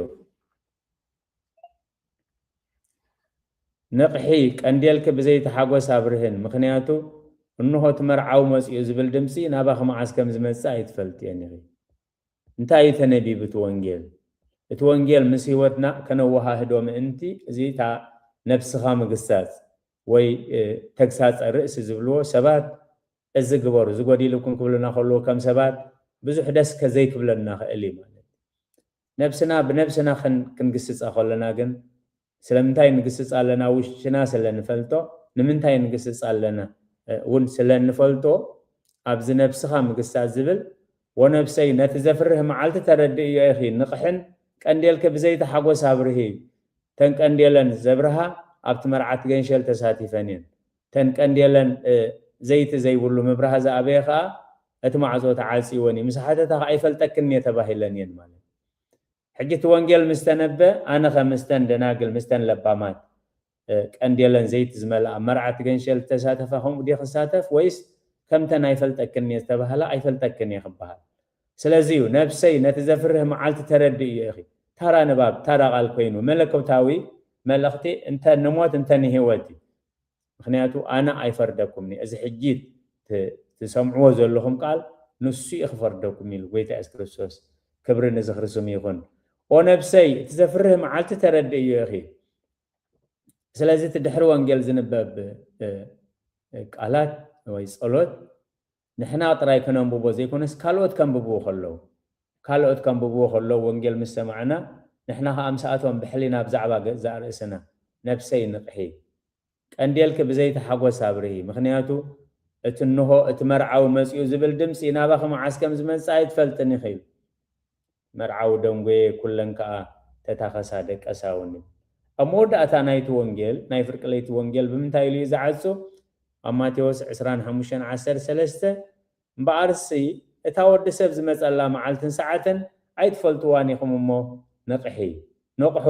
ንቕሒ ቀንዴልኪ ብዘይቲ ሓጎስ ኣብርህን፣ ምኽንያቱ እንሆ እቲ መርዓዊ መጺኡ ዝብል ድምጺ ናባኺ መዓስ ከም ዝመጽእ ኣይትፈልጥዮን ኢኺ። እንታይ እዩ ተነቢቡ እቲ ወንጌል? እቲ ወንጌል ምስ ህይወትና ከነወሃህዶ ምእንቲ እዚ እታ ነብስኻ ምግሳጽ ወይ ተግሳጸ ርእሲ ዝብልዎ ሰባት እዚ ግበሩ፣ እዚ ጎዲሉኩም ክብሉና ከለዉ ከም ሰባት ብዙሕ ደስ ከዘይክብለና ክእል እዩ ማለት እዩ። ነብስና ብነብስና ክንግስፃ ከለና ግን ስለምንታይ ንግስፅ ኣለና ውሽጥና ስለ ንፈልጦ ንምንታይ ንግስፅ ኣለና እውን ስለ ንፈልጦ ኣብዚ ነብስኻ ምግሳፅ ዝብል ወነብሰይ ነቲ ዘፍርህ መዓልቲ ተረድእዮ ኢኺ ንቕሕን ቀንዴልኪ ብዘይቲ ሓጎስ ኣብርሂ ተን ቀንዴለን ዘብርሃ ኣብቲ መርዓት ገንሸል ተሳቲፈን እየን ተን ቀንዴለን ዘይቲ ዘይብሉ ምብራህ ዝኣበየ ከዓ እቲ ማዕፆ ተዓፂወን እዩ ምስ ሓተታ ከዓ ይፈልጠክን እየ ተባሂለን እየን ማለት ሕጂ እቲ ወንጌል ምስ ተነበ ኣነ ከ ምስተን ደናግል ምስተን ለባማት ቀንዴለን ዘይት ዝመልኣ መርዓት ገንሸል ተሳተፋ ከምኡ ድየ ክሳተፍ ወይስ ከምተን ኣይፈልጠክን እየ ዝተባህላ ኣይፈልጠክን እየ ክበሃል ስለዚ እዩ ነብሰይ ነቲ ዘፍርህ መዓልቲ ተረድእ እዩ ኢኺ ታራ ንባብ ታራ ቃል ኮይኑ መለኮታዊ መልእኽቲ እንተ ንሞት እንተ ንህይወት እዩ ምክንያቱ ኣነ ኣይፈርደኩም እዚ ሕጂ ትሰምዕዎ ዘለኹም ቃል ንሱ እዩ ክፈርደኩም ኢሉ ጎይታ የሱስ ክርስቶስ ክብሪ ንዝኽሪ ስሙ ይኹን ኦ ነብሰይ እቲ ዘፍርህ መዓልቲ ተረድእ እዩ ኢኺ ስለዚ እቲ ድሕሪ ወንጌል ዝንበብ ቃላት ወይ ጸሎት ንሕና ጥራይ ከነንብቦ ዘይኮነስ ካልኦት ከንብብዎ ከለዉ ካልኦት ከንብብዎ ከለዉ ወንጌል ምስ ሰማዕና ንሕና ከዓ ምስኣቶም ብሕሊና ብዛዕባ ገዛእ ርእስና ነብሰይ ንቕሒ ቀንዴልኪ ብዘይቲ ሓጎስ ኣብርሂ ምኽንያቱ እቲ እንሆ እቲ መርዓዊ መጺኡ ዝብል ድምፂ ናባኺ መዓስ ከም ዝመፅእ ኣይትፈልጥን ኢኺ ኢሉ መርዓዊ ደንጎየ ኩለን ከዓ ተታኸሳ ደቀሳ እውን ኣብ መወዳእታ ናይቲ ወንጌል ናይ ፍርቂ ለይቲ ወንጌል ብምንታይ ኢሉ እዩ ዝዓፁ ኣብ ማቴዎስ ዕስራን ሓሙሽተን ዓሰርተ ሰለስተ እምበኣርሲ እታ ወዲ ሰብ ዝመፀላ መዓልትን ሰዓትን ኣይትፈልጥዋን ኢኹም እሞ ንቕሒ ንቕሑ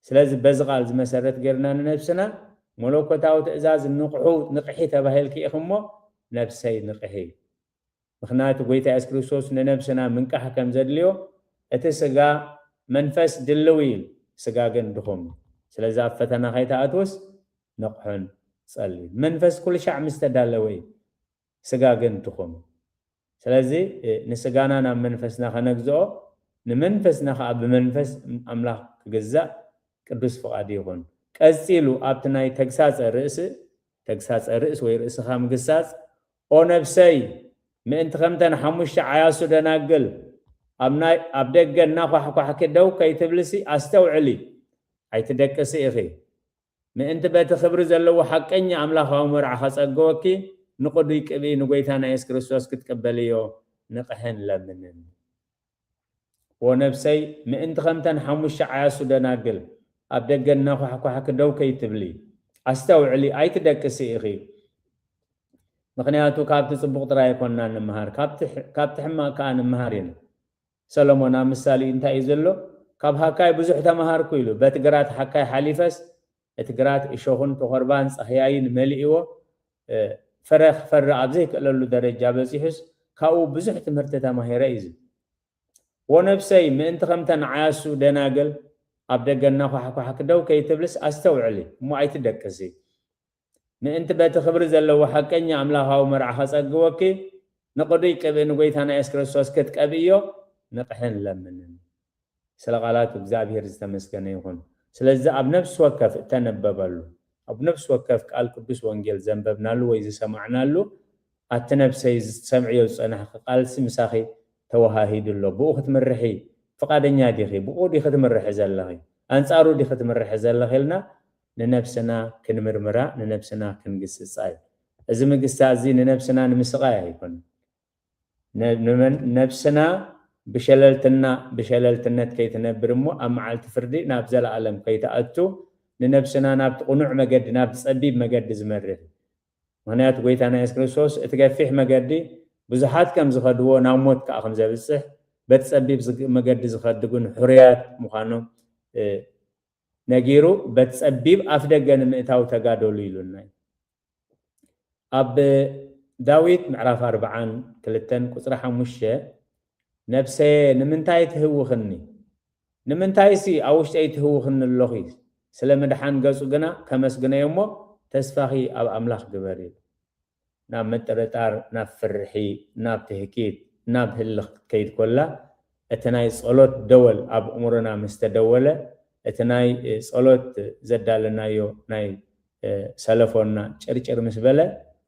ስለዚ በዚ ቃል ዝመሰረት ጌርና ንነብስና መለኮታዊ ትእዛዝ ንቕሑ፣ ንቕሒ ተባሂልኪ ኢኺ እሞ ነብሰይ ንቕሒ። ምኽንያቱ ጎይታ የሱስ ክርስቶስ ንነብስና ምንቃሕ ከም ዘድልዮ፣ እቲ ስጋ መንፈስ ድልው እዩ፣ ስጋ ግን ድኹም እዩ። ስለዚ ኣብ ፈተና ከይትኣትውስ ንቕሑን ጸልዩ። መንፈስ ኩሉ ሻዕ ምስ ተዳለወ እዩ፣ ስጋ ግን ድኹም። ስለዚ ንስጋና ናብ መንፈስና ከነግዝኦ፣ ንመንፈስና ከዓ ብመንፈስ ኣምላኽ ክግዛእ ቅዱስ ፍቓድ ይኹን። ቀጺሉ ኣብቲ ናይ ተግሳጸ ርእሲ፣ ተግሳጸ ርእስ ወይ ርእስኻ ምግሳጽ፣ ኦ ነብሰይ፣ ምእንቲ ከምተን ሓሙሽተ ዓያሱ ደናግል ኣብ ናይ፣ ኣብ ደገ እናኳሕኳሕኪ ደው ከይትብልሲ ኣስተውዕሊ፣ ኣይትደቅሲ ኢኺ። ምእንቲ በቲ ክብሪ ዘለዎ ሓቀኛ ኣምላኻዊ መርዓ ኸጸግወኪ፣ ንቕዱይ ቅብኢ ንጎይታና የሱስ ክርስቶስ ክትቅበልዮ ንቕሕን ለምንን። ኦ ነብሰይ፣ ምእንቲ ከምተን ሓሙሽተ ዓያሱ ደናግል ኣብ ደገ እናኳሕኳሕኪ ደው ከይትብሊ፣ ኣስተውዕሊ፣ ኣይትደቅሲ ኢኺ። ምኽንያቱ ካብቲ ጽቡቕ ጥራይ ኣይኮንና ንምሃር፣ ካብቲ ሕ-፣ ካብቲ ሕማቕ ከኣ ንምሃር ኢና። ሰሎሞን ኣብ ምሳሌኡ እንታይ እዩ ዘሎ? ካብ ሃካይ ብዙሕ ተማሃርኩ ኢሉ። በቲ ግራት ሃካይ ሓሊፈስ፣ እቲ ግራት እሾኽን ተኾርባን ጻህያይን መሊእዎ፣ እ፣ ፍረ ክፈሪ ኣብ ዘይክእለሉ ደረጃ በጺሑስ፣ ካብኡ ብዙሕ ትምህርቲ ተማሂረ እዩ ዝብል። ወነብሰይ፣ ምእንቲ ከምተን ዓያሱ ደናግል ኣብ ደገ እናኳሕኳሕኪ ደው ከይትብልስ ኣስተውዕሊ፣ እሞ ኣይትደቅሲ። ምእንቲ በቲ ክብሪ ዘለዎ ሓቀኛ ኣምላኻዊ መርዓ ኸጸግወኪ፣ ንቕዱይ ቅብኢ ንጎይታና የሱስ ክርስቶስ ክትቀብእዮ ንቕሕን ለምንን። ስለ ቃላቱ እግዚኣብሔር ዝተመስገነ ይኹን። ስለዚ ኣብ ነፍሲ ወከፍ እተነበበሉ፣ ኣብ ነፍሲ ወከፍ ቃል ቅዱስ ወንጌል ዘንበብናሉ ወይ ዝሰማዕናሉ፣ ኣቲ ነብሰይ ዝሰምዕዮ ዝጸናሕኪ ቃልሲ ምሳኺ ተወሃሂዱ ኣሎ። ብኡ ክትምርሒ ፍቓደኛ ዲኺ? ብኡ ዲኺ ትምርሒ ዘለኺ? ኣንጻሩ ዲኺ ትምርሒ ዘለኺ? ኢልና ንነብስና ክንምርምራ፣ ንነብስና ክንግስጻ እዩ። እዚ ምግሳጽ እዚ ንነብስና ንምስቓይ ኣይኮነን። ነ-፣ ንመን-፣ ነብስና ብሸለልትና፣ ብሸለልትነት ከይትነብር እሞ ኣብ መዓልቲ ፍርዲ ናብ ዘለኣለም ከይትኣቱ፣ ንነብስና ናብቲ ቅኑዕ መገዲ፣ ናብቲ ጸቢብ መገዲ ዝመርሕ። ምኽንያቱ ጎይታና የሱስ ክርስቶስ እቲ ገፊሕ መገዲ ብዙሓት ከም ዝኸድዎ ናብ ሞት ከኣ ከም ዘብጽሕ፣ በቲ ጸቢብ ዝግ-፣ መገዲ ዝኸዱ ግን ሕሩያት ምዃኖም፣ እ፣ ነጊሩ፣ በቲ ጸቢብ ኣፍ ደገ ንምእታው ተጋደሉ ኢሉና እዩ። ኣብ ዳዊት ምዕራፍ ኣርብዓን ክልተን ቁጽሪ ሓሙሽተ፣ "ነብሰየ ንምንታይ ትህውኽኒ? ንምንታይሲ ኣብ ውሽጠይ ትህውኽኒ ኣለኺ? ስለ ምድሓን ገጹ ግና ከመስግነዮ እሞ ተስፋኺ ኣብ ኣምላኽ ግበሪ." ናብ ምጥርጣር፣ ናብ ፍርሒ፣ ናብ ትህኪት፣ ናብ ህልኽ ክትከይድ ኮላ፣ እቲ ናይ ጸሎት ደወል ኣብ እምሮና ምስ ተደወለ፣ እቲ ናይ፣ እ፣ ጸሎት ዘዳለናዮ ናይ፣ እ፣ ሰለፎንና ጭርጭር ምስ በለ፣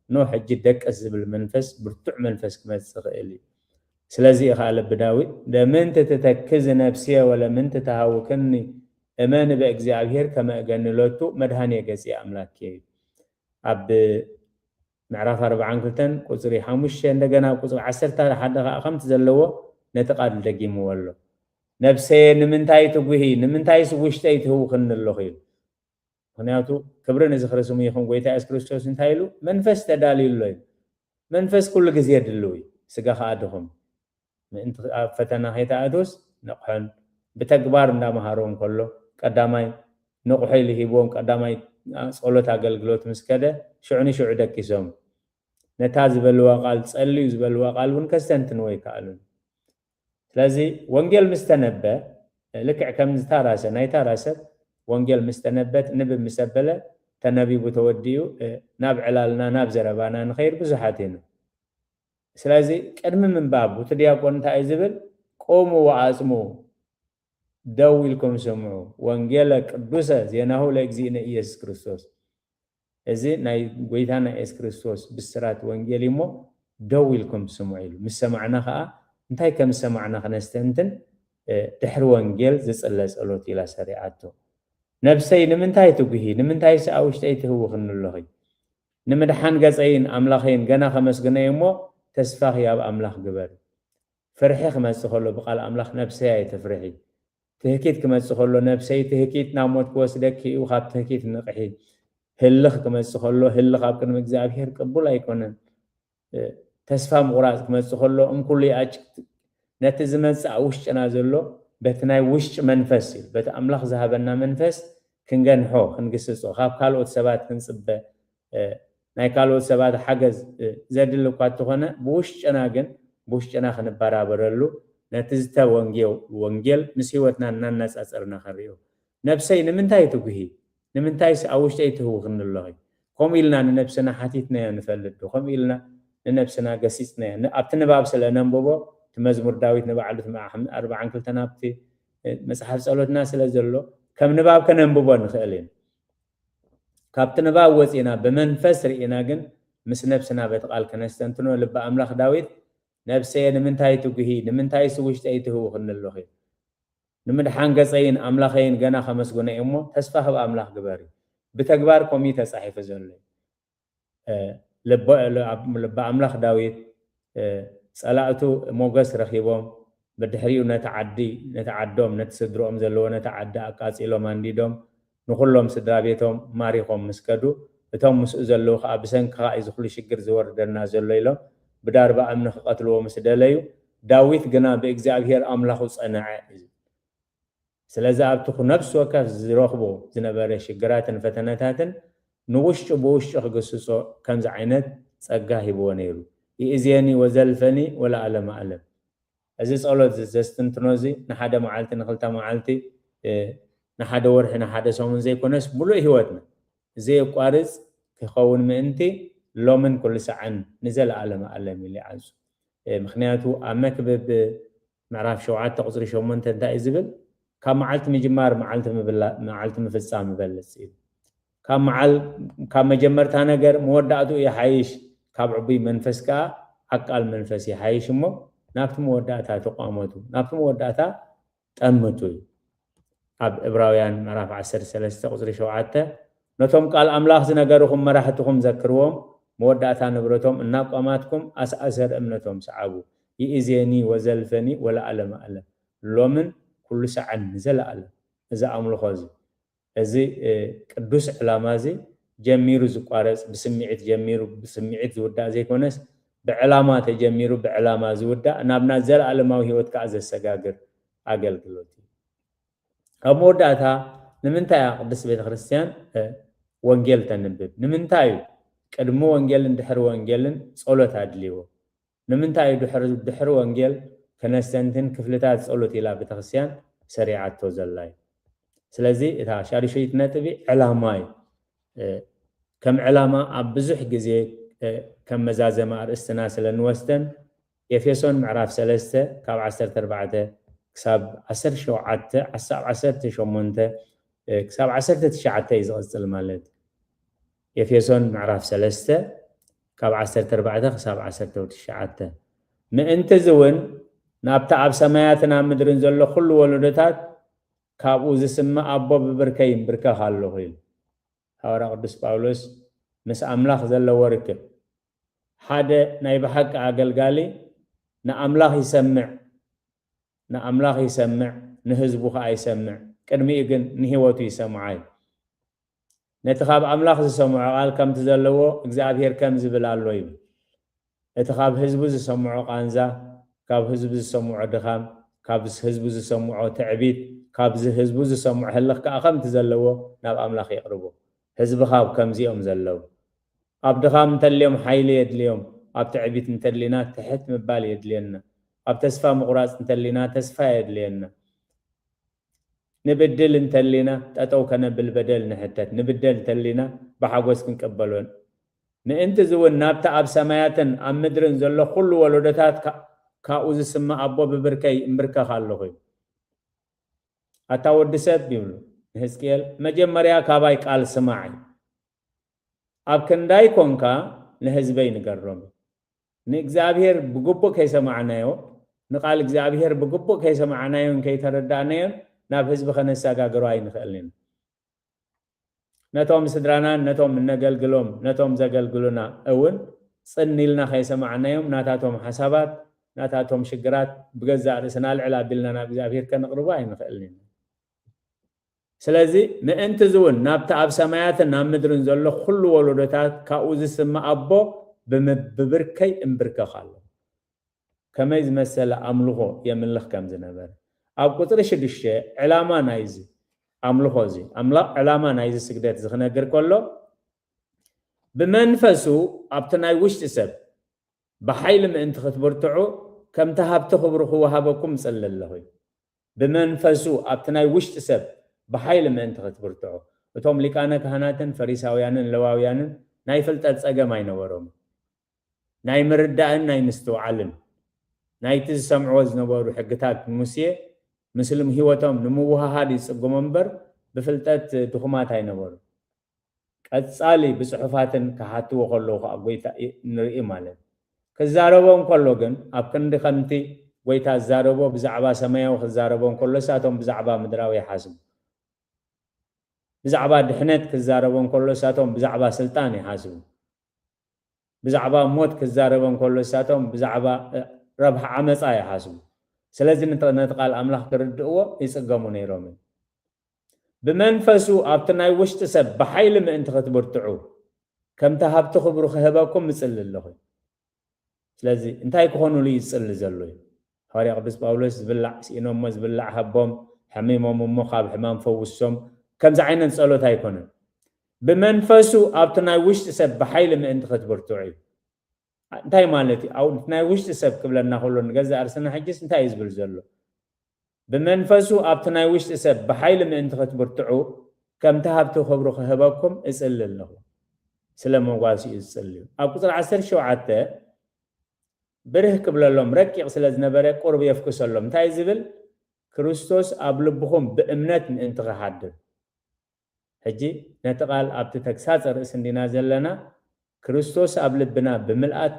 ኖ ሕጂ ደቅስ ዝብል መንፈስ፣ ብርቱዕ መንፈስ ክመጽእ ይኽእል እዩ። ስለዚ እዩ ከኣ ልቢ ዳዊት፣ "ለምንቲ ትተክዚ ነፍስየ ወለምንቲ ተሃውክኒ፣ እመኒ በእግዚኣብሔር ከመ እገኒ ሎቱ መድኃኔ ገጽየ ኣምላኬ" እዩ። ኣብ ምዕራፍ ኣርብዓን ክልተን ቁጽሪ ሓሙሽተ፣ እንደገና ኣብ ቁጽሪ ዓሰርተ ሓደ ከኣ ከምቲ ዘለዎ ነቲ ቃል ደጊምዎ ኣሎ። "ነፍሰየ ንምንታይ ትጉሂ? ንምንታይስ ውሽጠይ ትህውኽኒ ኣለኹ?" ኢሉ። ምኽንያቱ ክብሪ ንዝኽሪ ስሙ ይኹን፣ ጎይታ የሱስ ክርስቶስ እንታይ ኢሉ? "መንፈስ ተዳልዩ ኣሎ" ኢሉ። መንፈስ ኩሉ ግዜ ድልው እዩ፣ ስጋ ከኣ ድኹም። ምእንቲ ኣብ ፈተና ከይትኣትውስ ንቕሖን ብተግባር እንዳመሃሮም ከሎ፣ ቀዳማይ ንቕሖ ኢሉ ሂብዎም፣ ቀዳማይ ጸሎት ኣገልግሎት ምስ ከደ፣ ሽዑ ንሽዑ ደቂሶም። ነታ ዝበልዋ ቃል፣ ጸልዩ ዝበልዋ ቃል እውን ከስተንትንዎ ኣይከኣሉን። ስለዚ ወንጌል ምስ ተነበ፣ ልክዕ ከምዚ ታራ ሰብ፣ ናይ ታራ ሰብ ወንጌል ምስ ተነበ፣ ንብብ ምስ ኣበለ፣ ተነቢቡ ተወዲኡ፣ ናብ ዕላልና፣ ናብ ዘረባና ንኸይድ ብዙሓት ኢና። ስለዚ ቅድሚ ምንባቡ እቲ ዲያቆን እንታይ እዩ ዝብል? "ቁሙ ወኣጽሙ፣ ደው ኢልኩም ስምዑ፣ ወንጌለ ቅዱሰ ዜናሁ ለእግዚእነ ኢየሱስ ክርስቶስ።" እዚ ናይ ጎይታና የሱስ ክርስቶስ ብስራት ወንጌል እዩ እሞ፣ ደው ኢልኩም ስምዑ ኢሉ። ምስ ሰማዕና ኸኣ እንታይ ከም ዝሰማዕና ክነስተንትን፣ እ፣ ድሕሪ ወንጌል ዝጽለ ጸሎት ኢላ ሰሪዓቶ። "ነብሰይ ንምንታይ ትጉሂ? ንምንታይስ ኣብ ውሽጠይ ትህውኽኒ ኣለኺ? ንምድሓን ገጸይን ኣምላኸይን ገና ከመስግነዮ እሞ፣ ተስፋኺ ኣብ ኣምላኽ ግበሪ። ፍርሒ ክመጽእ ከሎ ብቓል ኣምላኽ ነብሰይ ኣይትፍርሒ። ትህኪት ክመጽእ ከሎ፣ ነብሰይ ትህኪት ናብ ሞት ክወስደኪ እዩ፣ ካብ ትህኪት ንቕሒ። ህልኽ ክመጽእ ከሎ፣ ህልኽ ኣብ ቅድሚ እግዚኣብሔር ቅቡል ኣይኮነን። እ፣ ተስፋ ምቑራጽ ክመጽእ ከሎ፣ እንኩሉ ይኣጭ-፣ ነቲ ዝመጽእ ኣብ ውሽጥና ዘሎ በቲ ናይ ውሽጢ መንፈስ እዩ፣ በቲ ኣምላኽ ዝሃበና መንፈስ ክንገንሖ፣ ክንግስጾ፣ ካብ ካልኦት ሰባት ክንጽበ፣ እ፣ ናይ ካልኦት ሰባት ሓገዝ፣ እ፣ ዘድሊ እኳ እንተኾነ፣ ብውሽጥና ግን፣ ብውሽጥና ክንበራበረሉ፣ ነቲ ዝተወንጌ-፣ ወንጌል ምስ ህይወትና እናነጻጸርና ክንርእዮ። ነብሰይ ንምንታይ ትጉሂ? ንምንታይስ ኣብ ውሽጠይ ትህውኽኒ ኣለኺ? ከምኡ ኢልና ንነብስና ሓቲትናዮ ንፈልጥ ዶ? ከምኡ ኢልና ንነብስና ገሲጽናዮ? ን-፣ ኣብቲ ንባብ ስለ ነንብቦ፣ እቲ መዝሙር ዳዊት ንባዕሉ፣ እቲ ምዕራፍ ኣርባዓን ክልተን ኣብቲ፣ እ፣ መጽሓፍ ጸሎትና ስለ ዘሎ፣ ከም ንባብ ከነንብቦ ንኽእል ኢና። ካብቲ ንባብ ወጺና ብመንፈስ ርኢና ግን ምስ ነብስና በቲ ቃል ከነስተንትኖ፣ ልቢ ኣምላኽ ዳዊት፣ "ነብሰየ ንምንታይ ትጉሂ? ንምንታይስ ውሽጠይ ትህውኽኒ ኣለኺ? ንምድሓን ገጸይን ኣምላኸይን ገና ከመስግኖ እየ እሞ፣ ተስፋ ካብ ኣምላኽ ግበሪ። ብተግባር ከምኡ እዩ ተጻሒፉ ዘሎ እዩ።" እ፣ ልበ-፣ ል-፣ ኣብ-፣ ልበ ኣምላኽ ዳዊት፣ እ፣ ጸላእቱ ሞገስ ረኺቦም፣ ብድሕሪኡ ነቲ ዓዲ፣ ነቲ ዓዶም፣ ነቲ ስድርኦም ዘለዎ ነቲ ዓዲ ኣቃጺሎም ኣንዲዶም፣ ንኹሎም ስድራ ቤቶም ማሪኾም ምስ ከዱ፣ እቶም ምስኡ ዘለዉ ከኣ፣ "ብሰንክኻ እዩ እዚ ኩሉ ሽግር ዝወርደና ዘሎ" ኢሎም ብዳርባ እምኒ ክቐትልዎ ምስ ደለዩ፣ ዳዊት ግና ብእግዚኣብሄር ኣምላኹ ጸንዐ እዩ። ስለዚ ኣብቲ ነፍሲ ወከፍ ዝረኽቦ ዝነበረ ሽግራትን ፈተነታትን ንውሽጡ ብውሽጡ ክግስጾ ከምዚ ዓይነት ጸጋ ሂብዎ ነይሩ። "ይእዜኒ ወዘልፈኒ ወለዓለመ ዓለም።" እዚ ጸሎት እዚ ዘስትንትኖ እዚ ንሓደ መዓልቲ፣ ንኽልተ መዓልቲ፣ እ፣ ንሓደ ወርሒ፣ ንሓደ ሰሙን ዘይኮነስ፣ ምሉእ ህይወትና ዘየቋርጽ ክኸውን ምእንቲ፣ ሎምን ኩሉ ሰዓን ንዘለዓለመ ዓለም ኢሉ ይዓጹ። እ፣ ምኽንያቱ ኣብ መክብብ ምዕራፍ ሸውዓተ ቁጽሪ ሸሞንተ እንታይ እዩ ዝብል? "ካብ መዓልቲ ምጅማር መዓልቲ ምብላ-፣ መዓልቲ ምፍጻም ይበልጽ" እዩ። ካብ መዓል-፣ ካብ መጀመርታ ነገር መወዳእትኡ ይሓይሽ፣ ካብ ዕቡይ መንፈስ ከኣ ዓቃል መንፈስ ይሓይሽ እሞ፣ ናብቲ መወዳእታ ተቋመቱ፣ ናብቲ መወዳእታ ጠምቱ እዩ። ኣብ ዕብራውያን ምዕራፍ ዓሰርተ ሰለስተ ቁጽሪ ሸውዓተ፣ "ነቶም ቃል ኣምላኽ ዝነገርኹም መራሕትኹም ዘክርዎም፣ መወዳእታ ንብረቶም እናቋማትኩም ኣስኣሰር እምነቶም ሰዓቡ። ይእዜኒ ወዘልፈኒ ወለዓለመ ዓለም።" ሎምን ኩሉ ሰዓን ንዘለዓለም። እዚ ኣምልኾ እዚ፣ እዚ፣ እ፣ ቅዱስ ዕላማ እዚ ጀሚሩ ዝቋረጽ፣ ብስምዒት ጀሚሩ ብስምዒት ዝውዳእ ዘይኮነስ፣ ብዕላማ ተጀሚሩ ብዕላማ ዝውዳእ፣ ናብ ናይ ዘለዓለማዊ ህይወት ከኣ ዘሰጋግር ኣገልግሎት እዩ። ኣብ መወዳእታ፣ ንምንታይ እያ ቅድስት ቤተ ክርስቲያን፣ እ፣ ወንጌል ተንብብ? ንምንታይ እዩ ቅድሚ ወንጌልን ድሕሪ ወንጌልን ጸሎት ኣድልይዎ? ንምንታይ እዩ ድሕሪ፣ ድሕሪ ወንጌል ከነስተንትን ክፍልታት ጸሎት ኢላ ቤተክርስትያን ሰሪዓቶ ዘላ እዩ? ስለዚ እታ ሻድሸይቲ ነጥቢ ዕላማ እዩ። እ፣ ከም ዕላማ ኣብ ብዙሕ ግዜ፣ እ፣ ከም መዛዘሚ ኣርእስትና ስለ እንወስደን፣ ኤፌሶን ምዕራፍ ሰለስተ ካብ ዓሰርተ ኣርባዕተ ክሳብ ዓሰርተ ሸውዓተ፣ ዓሰርተ ሸሞንተ፣ እ፣ ክሳብ ዓሰርተ ትሽዓተ እዩ ዝቕጽል ማለት። ኤፌሶን ምዕራፍ ሰለስተ ካብ ዓሰርተ ኣርባዕተ ክሳብ ዓሰርተ ትሽዓተ። "ምእንቲ እዚ እውን ናብቲ ኣብ ሰማያትን ኣብ ምድርን ዘሎ ኩሉ ወለዶታት ካብኡ ዝስመ ኣቦ ብብርከይ ይንብርከኽ ኣለኹ" ኢሉ። ሃዋርያ ቅዱስ ጳውሎስ ምስ ኣምላኽ ዘለዎ ርክብ። ሓደ ናይ ብሓቂ ኣገልጋሊ ንኣምላኽ ይሰምዕ፣ ንኣምላኽ ይሰምዕ፣ ንህዝቡ ኸኣ ይሰምዕ፣ ቅድሚኡ ግን ንህይወቱ ይሰምዓ እዩ። ነቲ ካብ ኣምላኽ ዝሰምዖ ቃል ከምቲ ዘለዎ እግዚኣብሔር ከም ዝብል ኣሎ ይብል። እቲ ካብ ህዝቡ ዝሰምዖ ቃንዛ፣ ካብ ህዝቡ ዝሰምዖ ድኻም፣ ካብ ህዝቡ ዝሰምዖ ትዕቢት፣ ካብ ዝ-፣ ህዝቡ ዝሰምዖ ህልኽ ከኣ ከምቲ ዘለዎ ናብ ኣምላኽ የቕርቦ። ህዝቢ ካብ ከምዚኦም ዘለዉ። ኣብ ድኻም እንተልዮም ሓይሊ የድልዮም፣ ኣብ ትዕቢት እንተሊና ትሕት ምባል የድልየና፣ ኣብ ተስፋ ምቑራጽ እንተሊና ተስፋ የድልየና። ንብድል እንተሊና ጠጠው ከነብል በደል ንሕተት፣ ንብደል እንተሊና ብሓጎስ ክንቀበሎን። ምእንቲ እዚ እውን ናብቲ ኣብ ሰማያትን ኣብ ምድርን ዘሎ ኩሉ ወለዶታት ካ-፣ ካብኡ ዝስመ ኣቦ ብብርከይ እምብርከኽ ኣለኹ እዩ። ኣታ ወዲ ሰብ ይብሉ ንሕዝቅኤል፣ መጀመርያ ካባይ ቃል ስማዕ እዩ። ኣብ ክንዳይ ኮንካ ንህዝበይ ንገሮም። ንእግዚኣብሔር ብግቡእ ከይሰማዕናዮ፣ ንቃል እግዚኣብሔር ብግቡእ ከይሰማዕናዮን ከይተረዳእናዮን ናብ ህዝቢ ከነሰጋግሮ ኣይንኽእልን ኢና። ነቶም ስድራናን ነቶም እነገልግሎም፣ ነቶም ዘገልግሉና እውን ጽን ኢልና ከይሰማዕናዮም ናታቶም ሓሳባት፣ ናታቶም ሽግራት ብገዛእ ርእስና ልዕል ኣቢልና ናብ እግዚኣብሔር ከነቕርቦ ኣይንኽእልን ኢና። ስለዚ ምእንቲ እዚ እውን ናብቲ ኣብ ሰማያትን ኣብ ምድርን ዘሎ ኩሉ ወለዶታት ካብኡ ዝስመ ኣቦ ብምብብርከይ እምብርከኽ ኣሎ። ከመይ ዝመሰለ ኣምልኾ የምልኽ ከም ዝነበረ፣ ኣብ ቁፅሪ ሽዱሽተ ዕላማ ናይዚ ኣምልኾ እዚ ኣምላ ዕላማ ናይዚ ስግደት እዚ ክነግር ከሎ ብመንፈሱ ኣብቲ ናይ ውሽጢ ሰብ ብሓይሊ ምእንቲ ክትብርትዑ ከምቲ ሃብቲ ክብሩ ክወሃበኩም እጽሊ ኣለኹ። ብመንፈሱ ኣብቲ ናይ ውሽጢ ሰብ ብሓይሊ ምእንቲ ክትብርትዑ እቶም ሊቃነ ካህናትን ፈሪሳውያንን ለዋውያንን ናይ ፍልጠት ጸገም ኣይነበሮም። ናይ ምርዳእን ናይ ምስትውዓልን ናይቲ ዝሰምዕዎ ዝነበሩ ሕግታት ሙሴ ምስልም ህይወቶም ንምውሃሃድ ይጽግሞ እምበር ብፍልጠት ድኹማት ኣይነበሩ። ቀጻሊ ብጽሑፋትን ክሓትዎ ከለዉ ከዓ ጎይታ ንርኢ ማለት ክዛረቦ እንከሎ ግን ኣብ ክንዲ ከምቲ ጎይታ ዝዛረቦ ብዛዕባ ሰማያዊ ክዛረቦ እንከሎ ሳቶም ብዛዕባ ምድራዊ ይሓስቡ። ብዛዕባ ድሕነት ክዛረቦ እንከሎ ሳቶም ብዛዕባ ስልጣን ይሓስቡ። ብዛዕባ ሞት ክዛረቦ እንከሎ ሳቶም ብዛዕባ ረብሓ ዓመፃ ይሓስቡ። ስለዚ ነቲ ቃል ኣምላኽ ክርድእዎ ይፅገሙ ነይሮም። ብመንፈሱ ኣብቲ ናይ ውሽጢ ሰብ ብሓይሊ ምእንቲ ክትብርትዑ ከምቲ ሃብቲ ክብሩ ክህበኩም እጽሊ ኣለኹ። ስለዚ እንታይ ክኾኑሉ እዩ ዝጽሊ ዘሎ እዩ? ሃዋርያ ቅዱስ ጳውሎስ ዝብላዕ ስኢኖሞ ዝብላዕ ሃቦም፣ ሕሚሞም እሞ ካብ ሕማም ፈውሶም፣ ከምዚ ዓይነት ጸሎት ኣይኮነን። ብመንፈሱ ኣብቲ ናይ ውሽጢ ሰብ ብሓይሊ ምእንቲ ክትብርትዑ እዩ። እንታይ ማለት እዩ? ኣብ ናይ ውሽጢ ሰብ ክብለና ከሎ ንገዛእ ርእስና ሕጅስ እንታይ እዩ ዝብል ዘሎ? ብመንፈሱ ኣብቲ ናይ ውሽጢ ሰብ ብሓይሊ ምእንቲ ክትብርትዑ ከምቲ ሃብቲ ክብሩ ክህበኩም እጽሊ ኣለኹ። ስለ መጓሲኡ ዝጽሊ እዩ። ኣብ ቁጽሪ ዓሰርተ ሸውዓተ ብርህ ክብለሎም ረቂቕ ስለ ዝነበረ ቁሩብ የፍክሰሎም። እንታይ ዝብል? ክርስቶስ ኣብ ልብኹም ብእምነት ምእንቲ ክሓድር። ሕጂ ነቲ ቃል ኣብቲ ተግሳጸ ርእሲ እንዲና ዘለና ክርስቶስ ኣብ ልብና ብምልኣት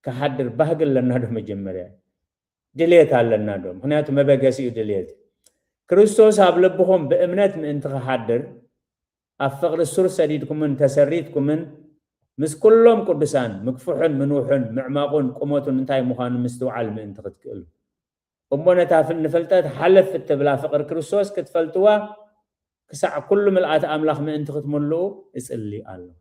ክሓድር ባህጊ ኣለና ዶ? መጀመርያ ድልየት ኣለና ዶ? ምክንያቱ መበገሲኡ ድልየት እዩ። ክርስቶስ ኣብ ልብኹም ብእምነት ምእንቲ ክሓድር ኣብ ፍቕሪ ሱር ሰዲድኩምን ተሰሪትኩምን ምስ ኩሎም ቅዱሳን ምግፍሑን ምንውሑን ምዕማቑን ቁመቱን እንታይ ምዃኑ ምስትውዓል ምእንቲ ክትክእሉ እሞ ነታ ፍል- ንፍልጠት ሓለፍ እትብላ ፍቕሪ ክርስቶስ ክትፈልጥዋ ክሳዕ ኩሉ ምልኣት ኣምላኽ ምእንቲ ክትምልኡ እጽሊ ኣለኹ።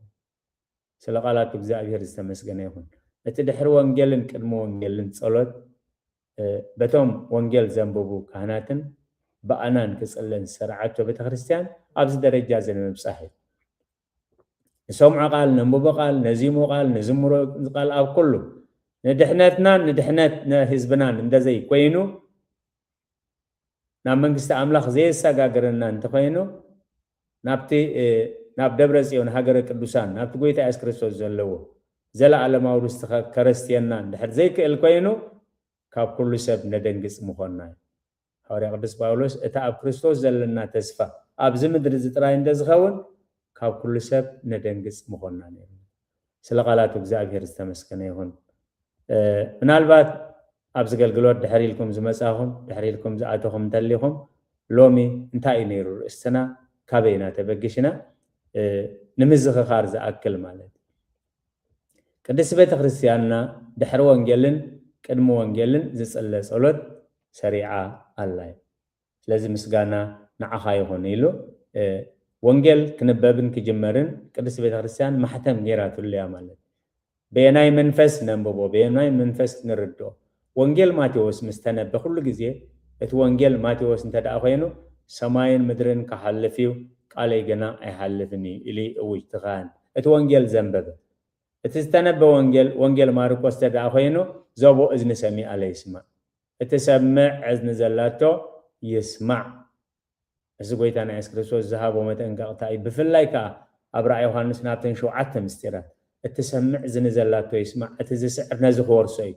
ስለ ቃላት እግዚኣብሔር ዝተመስገነ ይኹን። እቲ ድሕሪ ወንጌልን ቅድሚ ወንጌልን ጸሎት በቶም ወንጌል ዘንብቡ ካህናትን ብኣናን ክጽልን ዝሰርዓቶ ቤተክርስትያን ኣብዚ ደረጃ እዚ ንምብጻሕ እዩ። ንሰምዖ ቃል፣ ነንብቦ ቃል፣ ነዚሞ ቃል፣ ንዝምሮ ቃል ኣብ ኩሉ ንድሕነትናን ንድሕነት ህዝብናን እንደዘይ ኮይኑ ናብ መንግስቲ ኣምላኽ ዘየሰጋግረና እንተኾይኑ ናብቲ ናብ ደብረ ጽዮን ሃገረ ቅዱሳን ናብቲ ጎይታ የሱስ ክርስቶስ ዘለዎ ዘለኣለማዊ ርስቲ ከረስትየና እንድሕር ዘይክእል ኮይኑ ካብ ኩሉ ሰብ ነደንግጽ ምኾንና እዩ። ሃዋርያ ቅዱስ ጳውሎስ እቲ ኣብ ክርስቶስ ዘለና ተስፋ ኣብዚ ምድሪ እዚ ጥራይ እንደ ዝኸውን ካብ ኩሉ ሰብ ነደንግጽ ምኾንና ነይሩ። ስለ ቃላቱ እግዚኣብሔር ዝተመስገነ ይኹን። ምናልባት ኣብዚ ገልግሎት ድሕር ኢልኩም ዝመጻኹም ድሕር ኢልኩም ዝኣተኹም እንተሊኹም ሎሚ እንታይ እዩ ነይሩ ርእስትና ካበይና ተበጊሽና ንምዝኽኻር ዝኣክል ማለት እዩ። ቅድስቲ ቤተ ክርስቲያንና ድሕሪ ወንጌልን ቅድሚ ወንጌልን ዝጽለ ጸሎት ሰሪዓ ኣላ እዩ። ስለዚ ምስጋና ንዓኻ ይኹን ኢሉ ወንጌል ክንበብን ክጅመርን ቅድስቲ ቤተ ክርስቲያን ማሕተም ገይራትሉ እያ ማለት እዩ። በየናይ መንፈስ ነንብቦ በየናይ መንፈስ ንርድኦ? ወንጌል ማቴዎስ ምስ ተነበ ኩሉ ግዜ እቲ ወንጌል ማቴዎስ እንተ ደኣ ኮይኑ ሰማይን ምድርን ክሓልፍ እዩ ቃለይ ግና ኣይሓልፍን እዩ ኢሉ እውጅ ትኻን እቲ ወንጌል ዘንበበ እቲ ዝተነበ ወንጌል ወንጌል ማርቆስ እንተ ደኣ ኮይኑ ዘቦ እዝኒ ሰሚዓ ለይስማዕ እቲ ሰምዕ እዝኒ ዘላቶ ይስማዕ። እዚ ጎይታና የሱስ ክርስቶስ ዝሃቦ መጠንቀቕታ እዩ። ብፍላይ ከኣ ኣብ ራእይ ዮሃንስ ናብተን ሸውዓተ ምስጢራት እቲ ሰምዕ እዝኒ ዘላቶ ይስማዕ፣ እቲ ዝስዕር ነዚ ክወርሶ እዩ።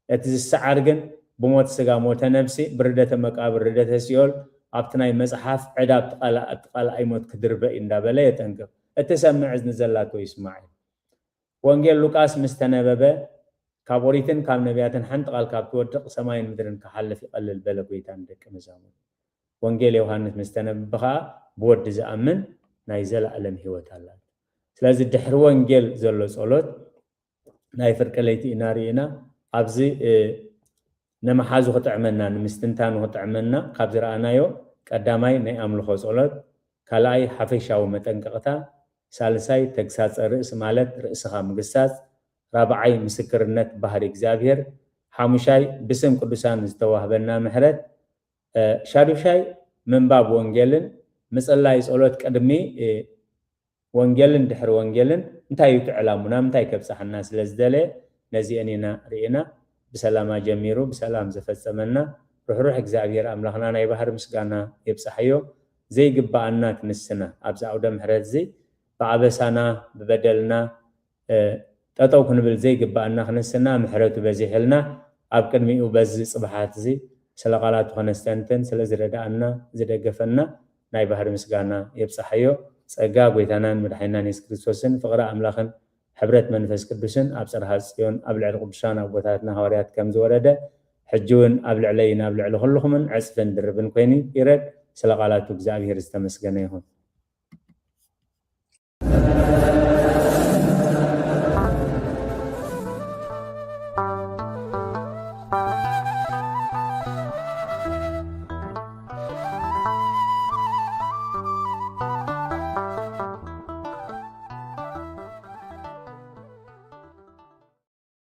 እቲ ዝሰዓር ግን ብሞት ስጋ ሞተ ነብሲ፣ ብርደተ መቃብር ርደተ ሲኦል ኣብቲ ናይ መጽሓፍ ዕዳ ኣብቲ ቃል ኣብቲ ቃል ኣይሞት ክድርበ እዩ እንዳበለ የጠንቅቕ። እቲ ሰምዕ እዝኒ ዘላቶ ይስማዕ እዩ። ወንጌል ሉቃስ ምስ ተነበበ ካብ ኦሪትን ካብ ነቢያትን ሓንቲ ቃል ካብ ትወድቕ ሰማይን ምድርን ክሓልፍ ይቐልል በለ ጎይታ ንደቂ መዛሙርቱ። ወንጌል ዮሃንስ ምስ ተነበበ ከዓ ብወዲ ዝኣምን ናይ ዘለኣለም ህይወት ኣላት። ስለዚ ድሕሪ ወንጌል ዘሎ ጸሎት ናይ ፍርቂ ለይቲ ኢና ርኢና ኣብዚ ንመሓዙ ክጥዕመና ንምስትንታኑ ክጥዕመና ካብ ዝረኣናዮ ቀዳማይ ናይ ኣምልኾ ጸሎት ካልኣይ ሓፈሻዊ መጠንቀቕታ ሳልሳይ ተግሳጸ ርእስ ማለት ርእስኻ ምግሳጽ ራብዓይ ምስክርነት ባህሪ እግዚኣብሔር ሓሙሻይ ብስም ቅዱሳን ዝተዋህበና ምሕረት ሻዱሻይ ምንባብ ወንጌልን ምፅላይ ጸሎት ቅድሚ ወንጌልን ድሕሪ ወንጌልን እንታይ እዩ እቲ ዕላሙ ናብ ምንታይ ከብፅሓና ስለ ዝደለየ ነዚአን ኢና ርኢና ብሰላማ ጀሚሩ ብሰላም ዘፈፀመና ርሕሩሕ እግዚኣብሔር ኣምላኽና ናይ ባህር ምስጋና የብፅሓዮ። ዘይግባኣና ክንስና ኣብዚ ኣውደ ምሕረት እዚ ብኣበሳና ብበደልና ጠጠው ክንብል ዘይግባኣና ክንስና ምሕረቱ በዚሕልና ኣብ ቅድሚኡ በዚ ፅብሓት እዚ ስለ ቃላቱ ከነስተንትን ስለ ዝረዳኣና ዝደገፈና ናይ ባህሪ ምስጋና የብፅሓዮ። ፀጋ ጎይታናን መድሓይናን የሱስ ክርስቶስን ፍቕሪ ኣምላኽን ሕብረት መንፈስ ቅዱስን ኣብ ፅርሃ ፅዮን ኣብ ልዕሊ ቅዱሳን ኣቦታትና ሃዋርያት ከም ዝወረደ ሕጂ እውን ኣብ ልዕለይን ኣብ ልዕሊ ኩልኹምን ዕፅፍን ድርብን ኮይኑ ይረድ። ስለ ቃላቱ እግዚኣብሔር ዝተመስገነ ይኹን።